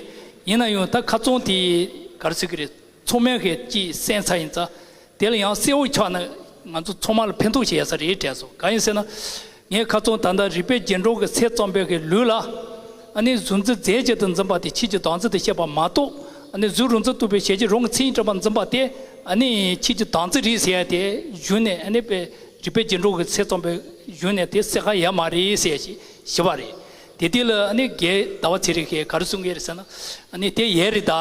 ཡིན་ན་ཡང་ད་ཁ་རྩང་དེ་ག་རེ་ཟེར་གི་རེད། ཚང་མས་གི་ཅིག་གསན་ཚར་ཡིན་ཙང་། དེ་ལ་ཡང་གསལ་བོ་ཆགས་ན་ང་ཚོ་ཚང་མ་ལ་ཕན་ཐོགས་བྱེད་ཡ་ས་རེད་དྲན་སོང་། གང་ཡིན་ཟེར་ན། ངས་ཁ་སང་ད་ལྟ་རིག་པའི་རྒྱན་དྲུག་གི་ཚད་བརྩམས་པའི་གི་ལུགས་ལ། ཨ་ནི་གཟུགས་འཛིན་རྫས་གཅིག་ཏུ་འཛིན་པ་དེ་ཆོས་ཀྱི་བདག་འཛིན་དུ་བཤད་པ་མ་གཏོགས། ཨ་ནི་གཟུགས་རུང་འཛིན་རྟོག་པའི་གཞལ་བྱའི་རང་གི་མཚན་ཉིད་གྲུབ་པར་འཛིན་པ་དེ། ཨ་ནི་ཆོས་ཀྱི་བདག་འཛིན་རེད་ཟེར་ཡ་དེ་གཞུང་ནས། ཨ་ནི་པའི་རིག་པའི་རྒྱན་དྲུག་གི་ཚད་བརྩམས་པའི་གཞུང་ནས་དེ་གསལ་ཁ་ཡོད་མ་རེད་ཟེར་ཞིག་ཞུས་པ་རེད། དེ་དུས་ལ་ཨ་ནི་རྒན་ཟླ་བ་ཚེ་རིང་གིས་ག་རེ་གསུང་གི་རེད་ཟེར་ན། ཨ་ནི་དེ་ཡོད་རེད་ད།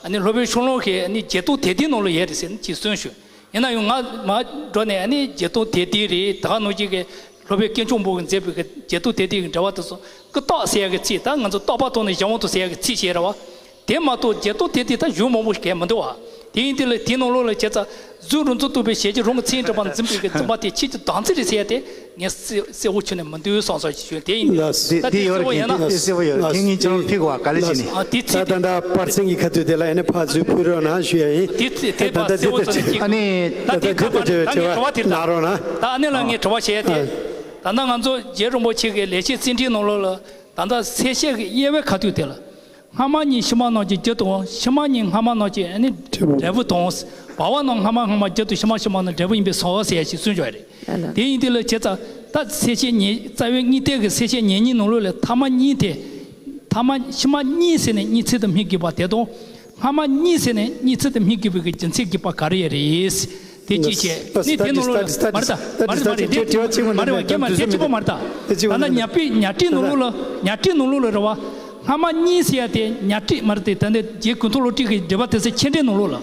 ཨ་ནི་སློབ་དཔོན་ཤོ་ལོ་ཀ་གིས་ཨ་ནི་རྒྱན་དུང་དེ་དེའི་ནང་ལ་ཡོད་རེད་ཟེར་ནས་ཅིག་གསུངས་བྱུང་། ཡིན་ན་ཡང་ང་མར་འགྲོ་ནས་ཨ་ནི་རྒྱན་དུང་དེ་དེ་རེད། ད་ག་ནང་བཞིན་གྱི་སློབ་དཔོན་དཀོན་མཆོག་འབུམ་གྱིས་མཛད་པའི་གི་རྒྱན་དུང་དེ་དེ་གི་འགྲེལ་པ་དེ་ཚོ་ཀུན་བཏགས་ཟེར་ཡ་གི་ཚིག། ད་ང་ཚོ་རྟོག་པ་ཐོག་ནས་གཞན་དབང་དུ་ཟེར་ཡ་གི་ཚིག་བྱས་རེད་བ། དེ་མ་གཏོགས་རྒྱན་དུང་དེ་དེ་ད་གཞུང་མང་པོ་ཞིག་གས་མི་འདུག་བ། དེ་ཡིན་དུས་ལ་དེའི་ནང་ལོགས་ལ་བྱས་ཙང་གཟུགས་རུང་འཛིན་རྟོག་པའི་གཞལ་བྱའི་རང་གི་མཚན་ཉིད་གྲུབ་པར་འཛིན་པའི་གི་འཛིན་པ་དེ་ཆོས་ཀྱི་བདག་འཛིན་རེད་ཟེར་ཡ་དེ་ངས་གསལ་གསལ་བོ་ཁྱོན་ནས་མི་འདུག་བསམ་བསམ་ཞིག་བྱུང་། དེ་ཡིན་དུས་ལགས། དེ་ད་དེ་དེ་ཡོད་གསལ་བོ་རེད། ཡིན་ན། དེ་གསལ་བོ་ཡོད་རེད། ལགས། དེ་ངས་ཁྱེད་རང་ཕིག་བ་ག་ལེ་བྱས་ནས། ཨ། དེ་ཚིག་ད་དེ་ད་ལྟ་པར་ཚིག་གི་ཁ་ཐུག་དེ་ལ་ཨ་ནི་ཕར་ཚུར་ཕུལ་རོགས་གནང་ཞུ་ཡ་ཡིན། དེ་དེ་དེ་ད་ལྟ་དེ་ལྟར་བྱས། ཨ་ནི་ད་དེ་ད་ལྟ་དེ་ལྟར་བྱས་པ་ད་ངས་དྲི་བ་དེ་ལྟར། ད་ཨ་ནི་ལ་ངས་དྲི་བ་བྱས་ཏེ། ད་ལྟ་ང་ཚོ་རྗེ་རིན་པོ་ཆེ་གི་ལེགས་བཤད་རྩིས་འགྲེལ་ནང་ལོགས་ལ། ད་ལྟ་གསལ་བཤད་ཀྱི་དབྱེ་བའི་ཁ་ཐུག་དེ་ལ། སྔ་མ་གཉིས་ཕྱི་མ་རྣམས་ཀྱི་རྒྱུ་དང་། ཕྱི་མ་གཉིས་སྔ་མ་རྣམས་ཀྱི་ཨ་ནི་འབྲས་བུ་དང་། བ་བ་རྣམས་སྔ་མ་སྔ་མ་རྒྱུ་དང་། ཕྱི་མ་ཕྱི་མ་རྣམས་འབྲས་བུ་ཡིན་པས་སོ་ཟེར་ཞིག་གསུངས་ཡོད་རེད། ལགས་ལགས། དེ་ཡིན་དུས་ལ་བྱས་ཙང་ད་གསལ་བཤད་ཉེར། རྩ་བའི་དངོས་བསྟན་གྱི་གསལ་བཤད་ཉེར་གཉིས་ནང་ལོགས་ལ་ཐ་མ་གཉིས་དེ། ཐ་མ་ཕྱི་མ་གཉིས་ཟེར་ནས་གཉིས་ཚིག་ཏུ་སྨོས་དགོས་པ་དེ་དང་། སྔ་མ་གཉིས་ཟེར་ནས་གཉིས་ཚིག་ཏུ་སྨོས་དགོས་པའི་གི་རྒྱུ་མཚན་དགོས་པ་ག་རེ་ཡོད་རེད། དེ་གཅིག་བྱས། ཨ་ནི་དེ་ནང་ལོགས་ལ་མ་རེད་ད། མ་རེད་མ་རེད། དེ་དྲི་བ་གཅིག་མ་རེད་མ་རེད་བ། རྒན་མ་རེད། དེ་གཅིག་པོ་མ་རེད་ད། ད་ལྟ་ཉ་དཔེ་ཉ་སྤྲེལ་ནང་ལོགས་ལ། ཉ་སྤྲེལ་ནང་ལོགས་ལ་རེད་བ། སྔ་མ་གཉིས་ཟེར་ཡ་དེ་ཉ་སྤྲེལ་མ་རེད་དེ། ད་ནི་རྗེ་ཀུན་ཐོབ་བློ་གྲོས་ཀྱི་འགྲེལ་པ་དེ་ཚོ་མཁྱེན་འགྲེལ་ནང་ལོགས་ལ།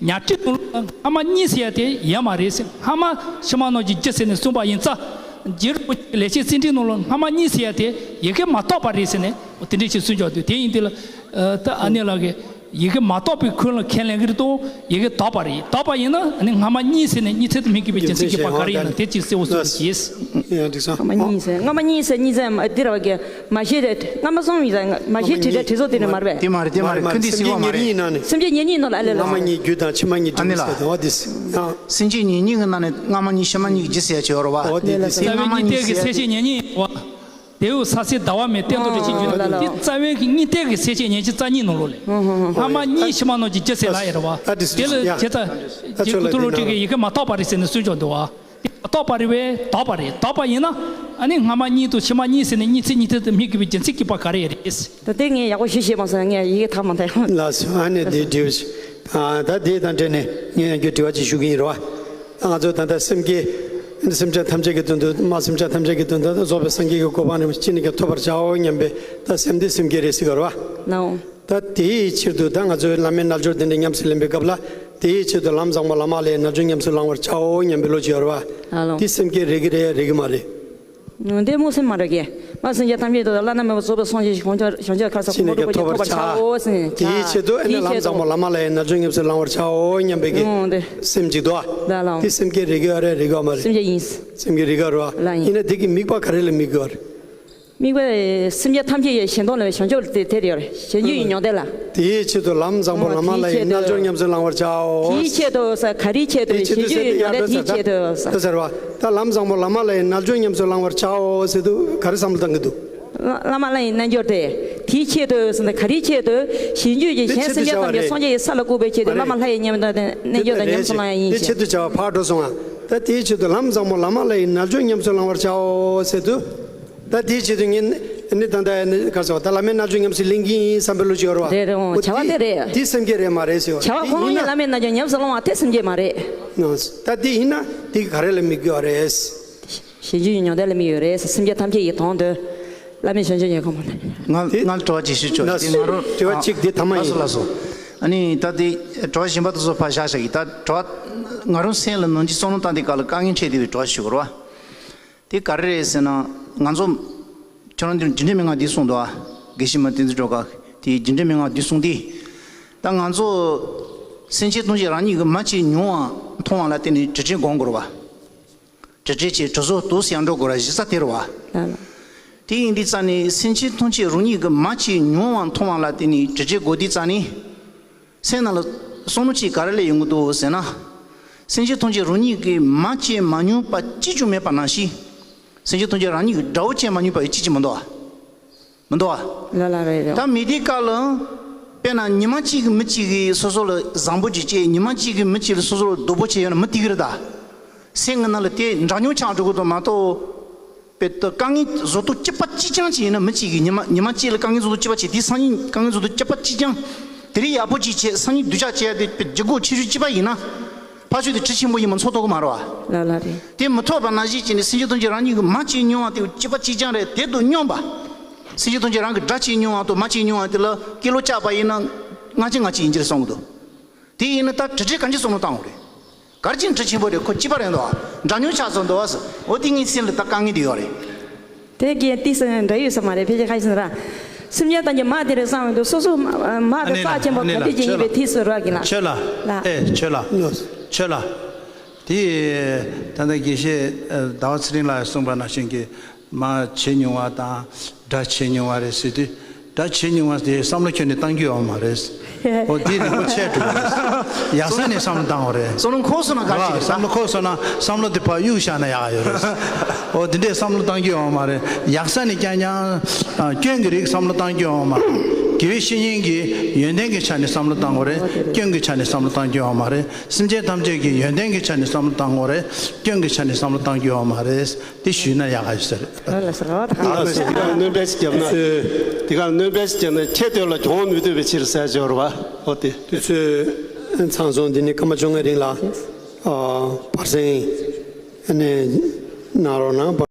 ཉ་སྤྲེལ་ནང་ལོགས་ལ་སྔ་མ་གཉིས་ཟེར་ཡ་དེ་ཡོད་མ་རེད་ཟེར། སྔ་མ་ཕྱི་མ་རྣམས་ཀྱི་རྒྱུ་ཟེར་ནས་གསུངས་པ་ཡིན་ཙང་། རྗེ་རིན་པོ་ཆེ་ལེགས་བཤད་རྩིས་འགྲེལ་ནང་ལོགས་སྔ་མ་གཉིས་ཟེར་ཡ་དེ་ཡི་གེ་མ་གཏོགས་པ་རེད་ཟེར་ནས་འོ་དེ་འདྲ་ཞིག་གསུངས་ཀྱང་འདུག་དེ་ཡིན་དུས་ལ། ཨ། ད་ཨ་ནེ་ལགས་ཀྱིས་ཡི་གེ་མ་གཏོགས་པའི་ཁུལ་ལ་ཁས་ལེན་གྱི་རེད་དོ། ཡི་གེ་དག་པ་རེད། དག་པ་ཡིན་ན་ཨ་ནི་སྔ་མ་གཉིས་ཟེར་ནས་གཉིས་ཚིག་ཏུ་སྨོས་དགོས་པའི་རྒྱུ་མཚན་གྱིས་པ་ག་རེ་ཡིན་ན་དེ་ཅིག་གསལ་བོ་གསུངས་ཤིག་ཡ། འགྲིག་སོང་། སྔ་མ་གཉིས་ཟེར། སྔ་མ་གཉིས་ཟེར། གཉིས་ཟེར་མ་འདི་ར་བ་གི་མ་ཤེས་རེད། སྔ་མ་གསུམ་ཡིན་ཟེར། མ་ཤེས་བྲིས་རེད། བྲིས་སོ་དེ་ནི་མ་རེད་པས། དེ་མ་རེད། དེ་མ་རེད། ཁོ་འདི་སྲིད་པ་མ་རེད། སེམས་བསྐྱེད་ཉེར་གཉིས་ནང་ལ་ཨ་ལེ་ལ། སྔ་མ་གཉིས་རྒྱུ་དང་ཕྱི་མ་གཉིས་ཨ་ནི་ལ། འབྲས་བུ་ཟེར་དོ་འོ་དེ་སྲིད། སེམས་བསྐྱེད་ཉེར་གཉིས་ཀྱི་ནང་ནས་སྔ་མ་གཉིས་ཕྱི་མ་གཉིས་ཀྱི་རྒྱུ་ཟེར་ཡ་ཅིག་ཡོད་རེད་བ། འོ་དེ་རྩ་བའི་དེ་སྲིད། གཉིས་སྔ་མ་གཏད་ཀྱི་གཉིས་ཟེར་ཡ་སེམས་བསྐྱེད་ཉེར་གཉིས་བ། དེའུ་ས་སེ་ཟླ་བ་མེ་སྟན་ཐོག་ཏུ་ཅི་འགྱུར་ན། འདི་རྩ་བའི་གི་གཉིས་གཏད་ཀྱི་གསལ་བཤད་ཉེར་གཅིག་རྩ་གཉིས་ནང་ལོགས་ལས། སྔ་མ་གཉིས་ཕྱི་མ་རྣམས་ཀྱི་རྒྱུ་ཟེར་ལ་ཡོད་རེད་བ། ད་དེ་དེ་ལ་ཡ་བྱས་ཙང་རྗེ་ཀུན་ཐོབ་བློ་གྲོས་ཀྱིས་ཡི་གེ་མ་གཏོགས་པ་རེད་ཟེར་ནས་གསུངས་ཀྱང་འདུག་བ། དེ་མ་གཏོགས་པ་རེད་པས། དག་པ་རེད། དག་པ་ཡིན་ན་ཨ་ནི་སྔ་མ་གཉིས་དང་ཕྱི་མ་གཉིས་ཟེར་ནས་གཉིས་ཚིག་གཉིས་ཚིག་ཏུ་སྨོས་དགོས་པའི་རྒྱུ་མཚན་གྱིས་པ་ག་རེ་ཡོད་རེད། ད་དེ་ངས་ཡག་པོ་ཞིབ་ཤེས་མ་སོང་། ངས་ཡི་གེ་དག་མ་དག་ཡང་། ལགས་སོ། ཨ་ནི་དེ་འདྲ་བྱས། ཨ། ད་དེ་དང་འབྲེལ་ནས་ངས་ཡང་བསྐྱར་དྲི་བ་ཅིག་ཞུ་གི་ཡིན་རེད་བ། ང་ཚོ་ད་ལྟ་སེམས་བསྐྱེད། སེམས་ཅན་ཐམས་ཅད་ཀྱི་དོན་དུ། མ་སེམས་ཅན་ཐམས་ཅད་ཀྱི་དོན་དུ་རྫོགས་པའི་སངས་རྒྱས་ཀྱི་གོ་འཕང་རིན་པོ་ཆེ་ཅི་ནས་ཀྱང་ཐོབ་པར་བྱའོ་སྙམ་པའི་ད་སེམས་དེ་སེམས་བསྐྱེད་རེད་ཟེར་གི་རེད་བ། ལའོ། ད་དེའི་ཕྱིར་དུ་ད་ང་ཚོས་བླ་མའི་རྣལ་འབྱོར་དེ་འདྲ་ཉམས་སུ་ལེན་པའི་སྐབས་ལ། དེའི་ཕྱིར་དུ་ལམ་བཟང་པོ་བླ་མ་ལྷའི་རྣལ་འབྱོར་ཉམས་སུ་བླང་བར་བྱའོ་སྙམ་པའི་བློ་ཅིག་ཡོད་རེད་བ། ཨ་ལོ། དེ་སེམས་བསྐྱེད་རེད་ཀྱི་རེད་རེད་ཀྱི་མ་རེད། འདི་སྨོན་སེམས་མ་རེད་ཀྱི། མ་སེམས་ཅན་ཐམས་ཅད་དུ་བླ་ན་མེད་པ་རྫོགས་པའི་སངས་རྒྱས་ཀྱི་གོ་འཕང་བྱང་ཆུབ་མཆོག་ཏུ་ཐོབ་པར་བྱའོ་ཟེར། དེའི་ཆེད་དུ་ཨ་ནི་ལམ་བཟང་པོ་བླ་མ་ལྷའི་རྣལ་འབྱོར་ཉམས་སུ་བླང་བར་བྱའོ་སྙམ་པའི་གི་སེམས་ཅིག་འདུག་ཨ། ལ་ལ། དེ་སེམས་བསྐྱེད་རེད་ཀྱི་ཡོད་རེད་རེད་ཀྱི་ཡོད་མ་རེད། སེམས་བསྐྱེད་ཡིན། སེམས་བསྐྱེད་རེད་ཀྱི་ཡོད་རེད་བ། ལ་ཡིན། ཡིན་ན་དེ་གི་དམིགས་པ་ག་རེ་ལ་དམིགས་ཀྱི་ཡོད་རེད། དམིགས་པ་སེམས་ཅན་ཐམས་ཅད་ཀྱི་ཞེན་ལྟ་ལས་བྱང་ཆུབ་དེ་དེར་ཡོད་རེད། གཞན་རྒྱུད་ཀྱི་མྱང་འདས་ལ། དེའི་ཆེད་དུ་ལམ་བཟང་པོ་བླ་མ་ལྷའི་རྣལ་འབྱོར་ཉམས་སུ་བླང་བར་བྱའོ། དེའི་ཆེད་དུ་ཟེར། ག་རེའི་ཆེད་དུ། གཞན་རྒྱུད་ཀྱི་མྱང་འདས་དེའི་ཆེད་དུ་ཟེར། ད་ལམ་བཟང་པོ་བླ་མ་ལྷའི་རྣལ་འབྱོར་ཉམས་སུ་བླང་བར་བྱའོ་ཟེར་དུས་ག་རེ་བསམ་བློ་བཏང་གི་འདུག་བླ་མ་ལྷ་ཡི་རྣལ་འབྱོར་དེ། དེའི་ཆེད་དུ་ཟེར་ན་ག་རེའི་ཆེད་དུ། གཞན་རྒྱུད་ཀྱི་གཞན་སེམས་ཅན་ཐམས་ཅད་སངས་རྒྱས་ཀྱི་ས་ལ་བཀུག་པའི་ཆེད་དུ་བླ་མ་ལྷ་ཡི་རྣལ་འབྱོར་དང་ཉམས་སུ་བླང་ཡ་ཡིན་ཞེས། དེ་ཆེད་དུ་བྱ་བ་ཕར་འགྲོ་སོང་ང་། ད་དེའི་ཆེད་དུ་ལམ་བཟང་པོ་བླ་མ་ལྷ་ཡི་རྣལ་འབྱོར་ཉམས་སུ་བླང་བར་བྱའོ་ཟེར་དུས། ད་དེའི་ཆེད་དུ་ངས་ནི་ད་ལྟ་ནི་ག་རེ་ཟེར་བ། ད་བླ་མའི་རྣལ་འབྱོར་ཉམས་སུ་ལེན་གྱི་ཡིན་བསམ་པའི་བློ་ཅིག་ཡོད་རེད་བ། རེད་རེད། འོ་བྱ་བ་དེ་རེད། དེ་སེམས་བསྐྱེད་རེད་མ་རེད་ཟེར་བ། བྱ་བ་ཁོ་རང་ཡིན་ན་བླ་མའི་རྣལ་འབྱོར་ཉམས་སུ་བླང་བ་དེ་སེམས་བསྐྱེད་མ་རེད། ད་དེ་ཡིན་ན་དེ་ག་རེ་ལ་དམིགས་ཀྱི་ཡོད་རེད། གཞན་རྒྱུད་ཀྱི་མྱང་འདས་ལ་དམིགས་ཡོད་རེད། སེམས་ཅན་ཐམས་ཅད་ཀྱི་དོན་དུ་བླ་མའི་བྱང་ཆུབ་ཉེར་མཁོ་མ་ལ། ང་ང་ལ་དྲི་བ་ཅིག་ཞུ་ཆོག་དེ་ང་རང་དྲི་བ་གཅིག་དེ་ཐ་མ་ཡིན། ལགས་སོ་ལགས་སོ། ཨ་ནི་ད་དེ་དྲི་བ་གཞན་པ་དེ་ཚོ་ཕར་བཞག་བཞག་གི། ད་དྲི་བ་ང་རང་སེམས་ལ་ནང་གི་བསམ་བློ་བཏང་དེ་ག་ལ་དཀའ་ངལ་འཕྲད་བསྡད་པའི་དྲི་བ་ཞུ་དགོས་རེད་བ། དེ་ག་རེ་རེད་ཟེར་ན། ང་ཚོ་ཁྱོད་རང་འདིར་རྒྱུ་འབྲས་མན་ངག་འདི་གསུངས་འདུག་ཨ། དགེ་བཤེས་མ་བསྟན་འཛིན་སྒྲོལ་དཀར་དེས་རྒྱུ་འབྲས་མན་ངག་འདི་གསུངས་ཏེ། ད་ང་ཚོ་སེམས་ཅན་ཐམས་ཅད་རང་ཉིད་ཀྱིས་མ་བྱས་མྱོང་བ་མཐོང་བ་ལ་བརྟེན་ནས་དྲི་བྲལ་སྒོམ་དགོས་རེད་བ། དྲི་བྲལ་གྱི་དྲི་བཟོ་དུ་ཡང་འགྲོ་དགོས་ར་གཞི་རྩ་དེ་རེད་བ། ལགས་ལགས། དེ་ཡིན་དུས་ཙང་ནས་སེམས་ཅན་ཐམས་ཅད་རང་ཉིད་ཀྱིས་མ་བྱས་མྱོང་བ་མཐོང་བ་ལ་བརྟེན་ནས་དྲི་བྲལ་དགོས་དུས་ཙང་ནས། སེམས་ནང་ལ་བསམ་བློ་གཅིག་ག་རེ་སླེབས་ཡོང་གི་འདུག་ཟེར་ན། སེམས་ཅན་ཐམས་ཅད་རང་ཉིད་ཀྱིས་མ་བྱས་མ་མྱོང་པ་གཅིག་ཀྱང་མེད་པ་ནང་བཞིན། སེམས་ཅན་ཐམས་ཅད་རང་ཉིད་ཀྱིས་དགྲ་བོ་བྱས་མ་མྱོང་པ་ཡང་གཅིག་ཀྱང་མི་འདུག་བ། མི་འདུག་བ། ལ་ལ་རེད་རེད། ད་མི་དེ་ག་ལ། དཔེར་ན་ཉི་མ་གཅིག་གི་མི་གཅིག་གིས་སོ་སོ་ལ་བཟང་པོ་ཅིག་བྱས། ཉི་མ་གཅིག་གི་མི་གཅིག་ལ་སོ་སོ་ལ་སྡུག་པོ་བྱས་ཡོད་ན་མི་དེ་གི་རེད་ད། སེམས་ཀྱི་ནང་ལ་དེ་འདྲ་མཉམ་ཆགས་འགྲོ་གི་འདུག་མ་གཏོགས། དཔེ་ད་དཀའ་ངལ་བཟོ་ལྟ་སྐྱིད་པ་གཅིག་རྐྱང་ཅིག་ཡིན་ན། མི་གཅིག་གིས་ཉི་མ་ཉི་མ་གཅིག་ལ་དཀའ་ངལ་བཟོ་ལྟ་སྐྱིད་པ་བྱས། དེ་སང་ཉིན་དཀའ་ངལ་བཟོ་ལྟ་སྐྱིད་པ་གཅིག་རྐྱང་། དེ་རིང་ཡག་པོ་ཅིག་བྱས། སང་ཉིན་སྡུག་ཅག་བྱས་ཏེ་དཔེ་ལྗིད་ཁོག་ཆེ་ཤོས་གཅིག་པ་ཡིན་ན། ཕར་ཕྱོགས་དེ་དྲི་ཞིམ་པོ་ཡིན་མ་ཚོར་ཐུབ་ཀྱི་མ་རེད་བ། ལགས་ལགས་རེད། དེ་མི་ཐོགས་པ་ནང་བཞིན་བྱས་ནས་སེམས་ཅན་ཐམས་ཅད་རང་ཉིད་ཀྱིས་མ་བྱས་མྱོང་བ་དེ་སྐྱིད་པ་གཅིག་རྐྱང་རེད། དེ་དང་སྙོམས་པ། སེམས་ཅན་ཐམས་ཅད་རང་གིས་དགྲ་བྱས་མྱོང་བ་དང་མ་བྱས་མྱོང་བ་དེ་ལ་སྐྱིད་ལོ་བཅག་པ་ཡིན་ན་སྔ་ཕྱི་ང་གཅིག་ཡིན་གྱི་རེད་བསམ་གྱི་འདུག་དེ་ཡིན་ན་ད་དྲི་དྲི་གང་ཅི་བསམ་བློ་བཏང་དགོས་རེད། གར་ཅིག་དྲི་ཆེན་པོ་རེད། ཁོ་གཅིག་པ་རེད་འདུག་བ། འདྲ་མཉམ་ཆགས་སོང་འདུག་བ་ཟེར། འོ་དེ་ངའི་སེམས་ལ་ད་དཀའ་ངལ་དེ་ཡོད་རེད། དེ་གའི་ཏིས་འདྲ་ཡོད་ས་མ་རེད། ཕལ་ཆེར་ཁ་ཤས་ར། སེམས་ཅན་ཐམས་ཅད་མ་དེ་རེད་བསམ་འདུག་སོ་སོ་མ་དེ་ཨ་ནི་ལ་རྩ་ཆེན་པོ་ཨ་ནི་ག་ལ་དུས་ཅིག་ཡིན་པའི་ཆོས་ལ་ཐིག་སོ་ར་གི་ལ། ཆོས་ལ། ལ། ཨེ་ཆོས་ལ། ལ། ཆོས་ལ། དེ་ད་ལྟ་དགེ་བཤེས་ཟླ་བ་ཚེ་རིང་ལགས་གསུངས་པ་ནང་བཞིན་གྱི་མ་བྱེད་མྱོང་བ་དང་དགྲ་བྱེད་མྱོང་བ་རེད་ཟེར་དུས། དགྲ་བྱེད་མྱོང་བ་དེ་བསམ་བློ་ཁྱོན་ནས་བཏང་རྒྱུ་ཡོད་མ་རེད། འོ་དེ་རིང་པོ་ཆད་འགྲོ་གི་རེད། ཡག་ས་ནས་བསམ་བློ་བཏང་དགོས་རེད། བསམ་བློ་འཁོར་སོང་ན་ག་ཅིག་རེད། བསམ་བློ་འཁོར་སོང་ན་བསམ་བློ་དེ་ཕར་གཡུག་བཞག་ན་ཡག་ཡོད་རེད། འོ་དེ་འདྲས་བསམ་བློ་བཏང་རྒྱུ་ཡོད་མ་རེད། ཡག་ས་ནས་རྐྱང་རྐྱང་སྐྱོན་གྱི་རིགས་བསམ་བློ་བཏང་རྒྱུ་ཡོད་མ་རེད། དགེ་བའི་བཤེས་གཉེན་གྱི་ཡོན་ཏན་གྱི་ཆ་ནས་བསམ་བློ་བཏང་དགོས་རེད། སྐྱོན་གྱི་ཆ་ནས་བསམ་བློ་བཏང་རྒྱུ་ཡོད་མ་རེད། སེམས་ཅན་ཐམས་ཅད་ཀྱི་ཡོན་ཏན་གྱི་ཆ་ནས་བསམ་བློ་བཏང་དགོས་རེད། སྐྱོན་གྱི་ཆ་ནས་བསམ་བློ་བཏང་རྒྱུ་ཡོད་མ་རེད། དེ་ཞུས་ན་ཡག་ག་ཞུ་ས་རེད། ལགས་སོ། ལགས་སོ། དེ་ག་ལ་སྣོན་པ་ཞིག་བརྒྱབ་ན། དེ་ག་ལ་སྣོན་པ་ཞིག་བརྒྱབ་ན་ཁྱེད་དོན་ལ་གྱོང་མི་ཐུབ་པའི་ཕྱིར་ཟེར་འབྱོར་བ། འོ་དེ། དུས་ཚོད་ཚང་སོང་། འདི་ནི་སྐར་མ་བཅོ་ལྔའི་རིང་ལ་ཨ་བར་གསེང་ནས་གནང་རོགས་གནང་།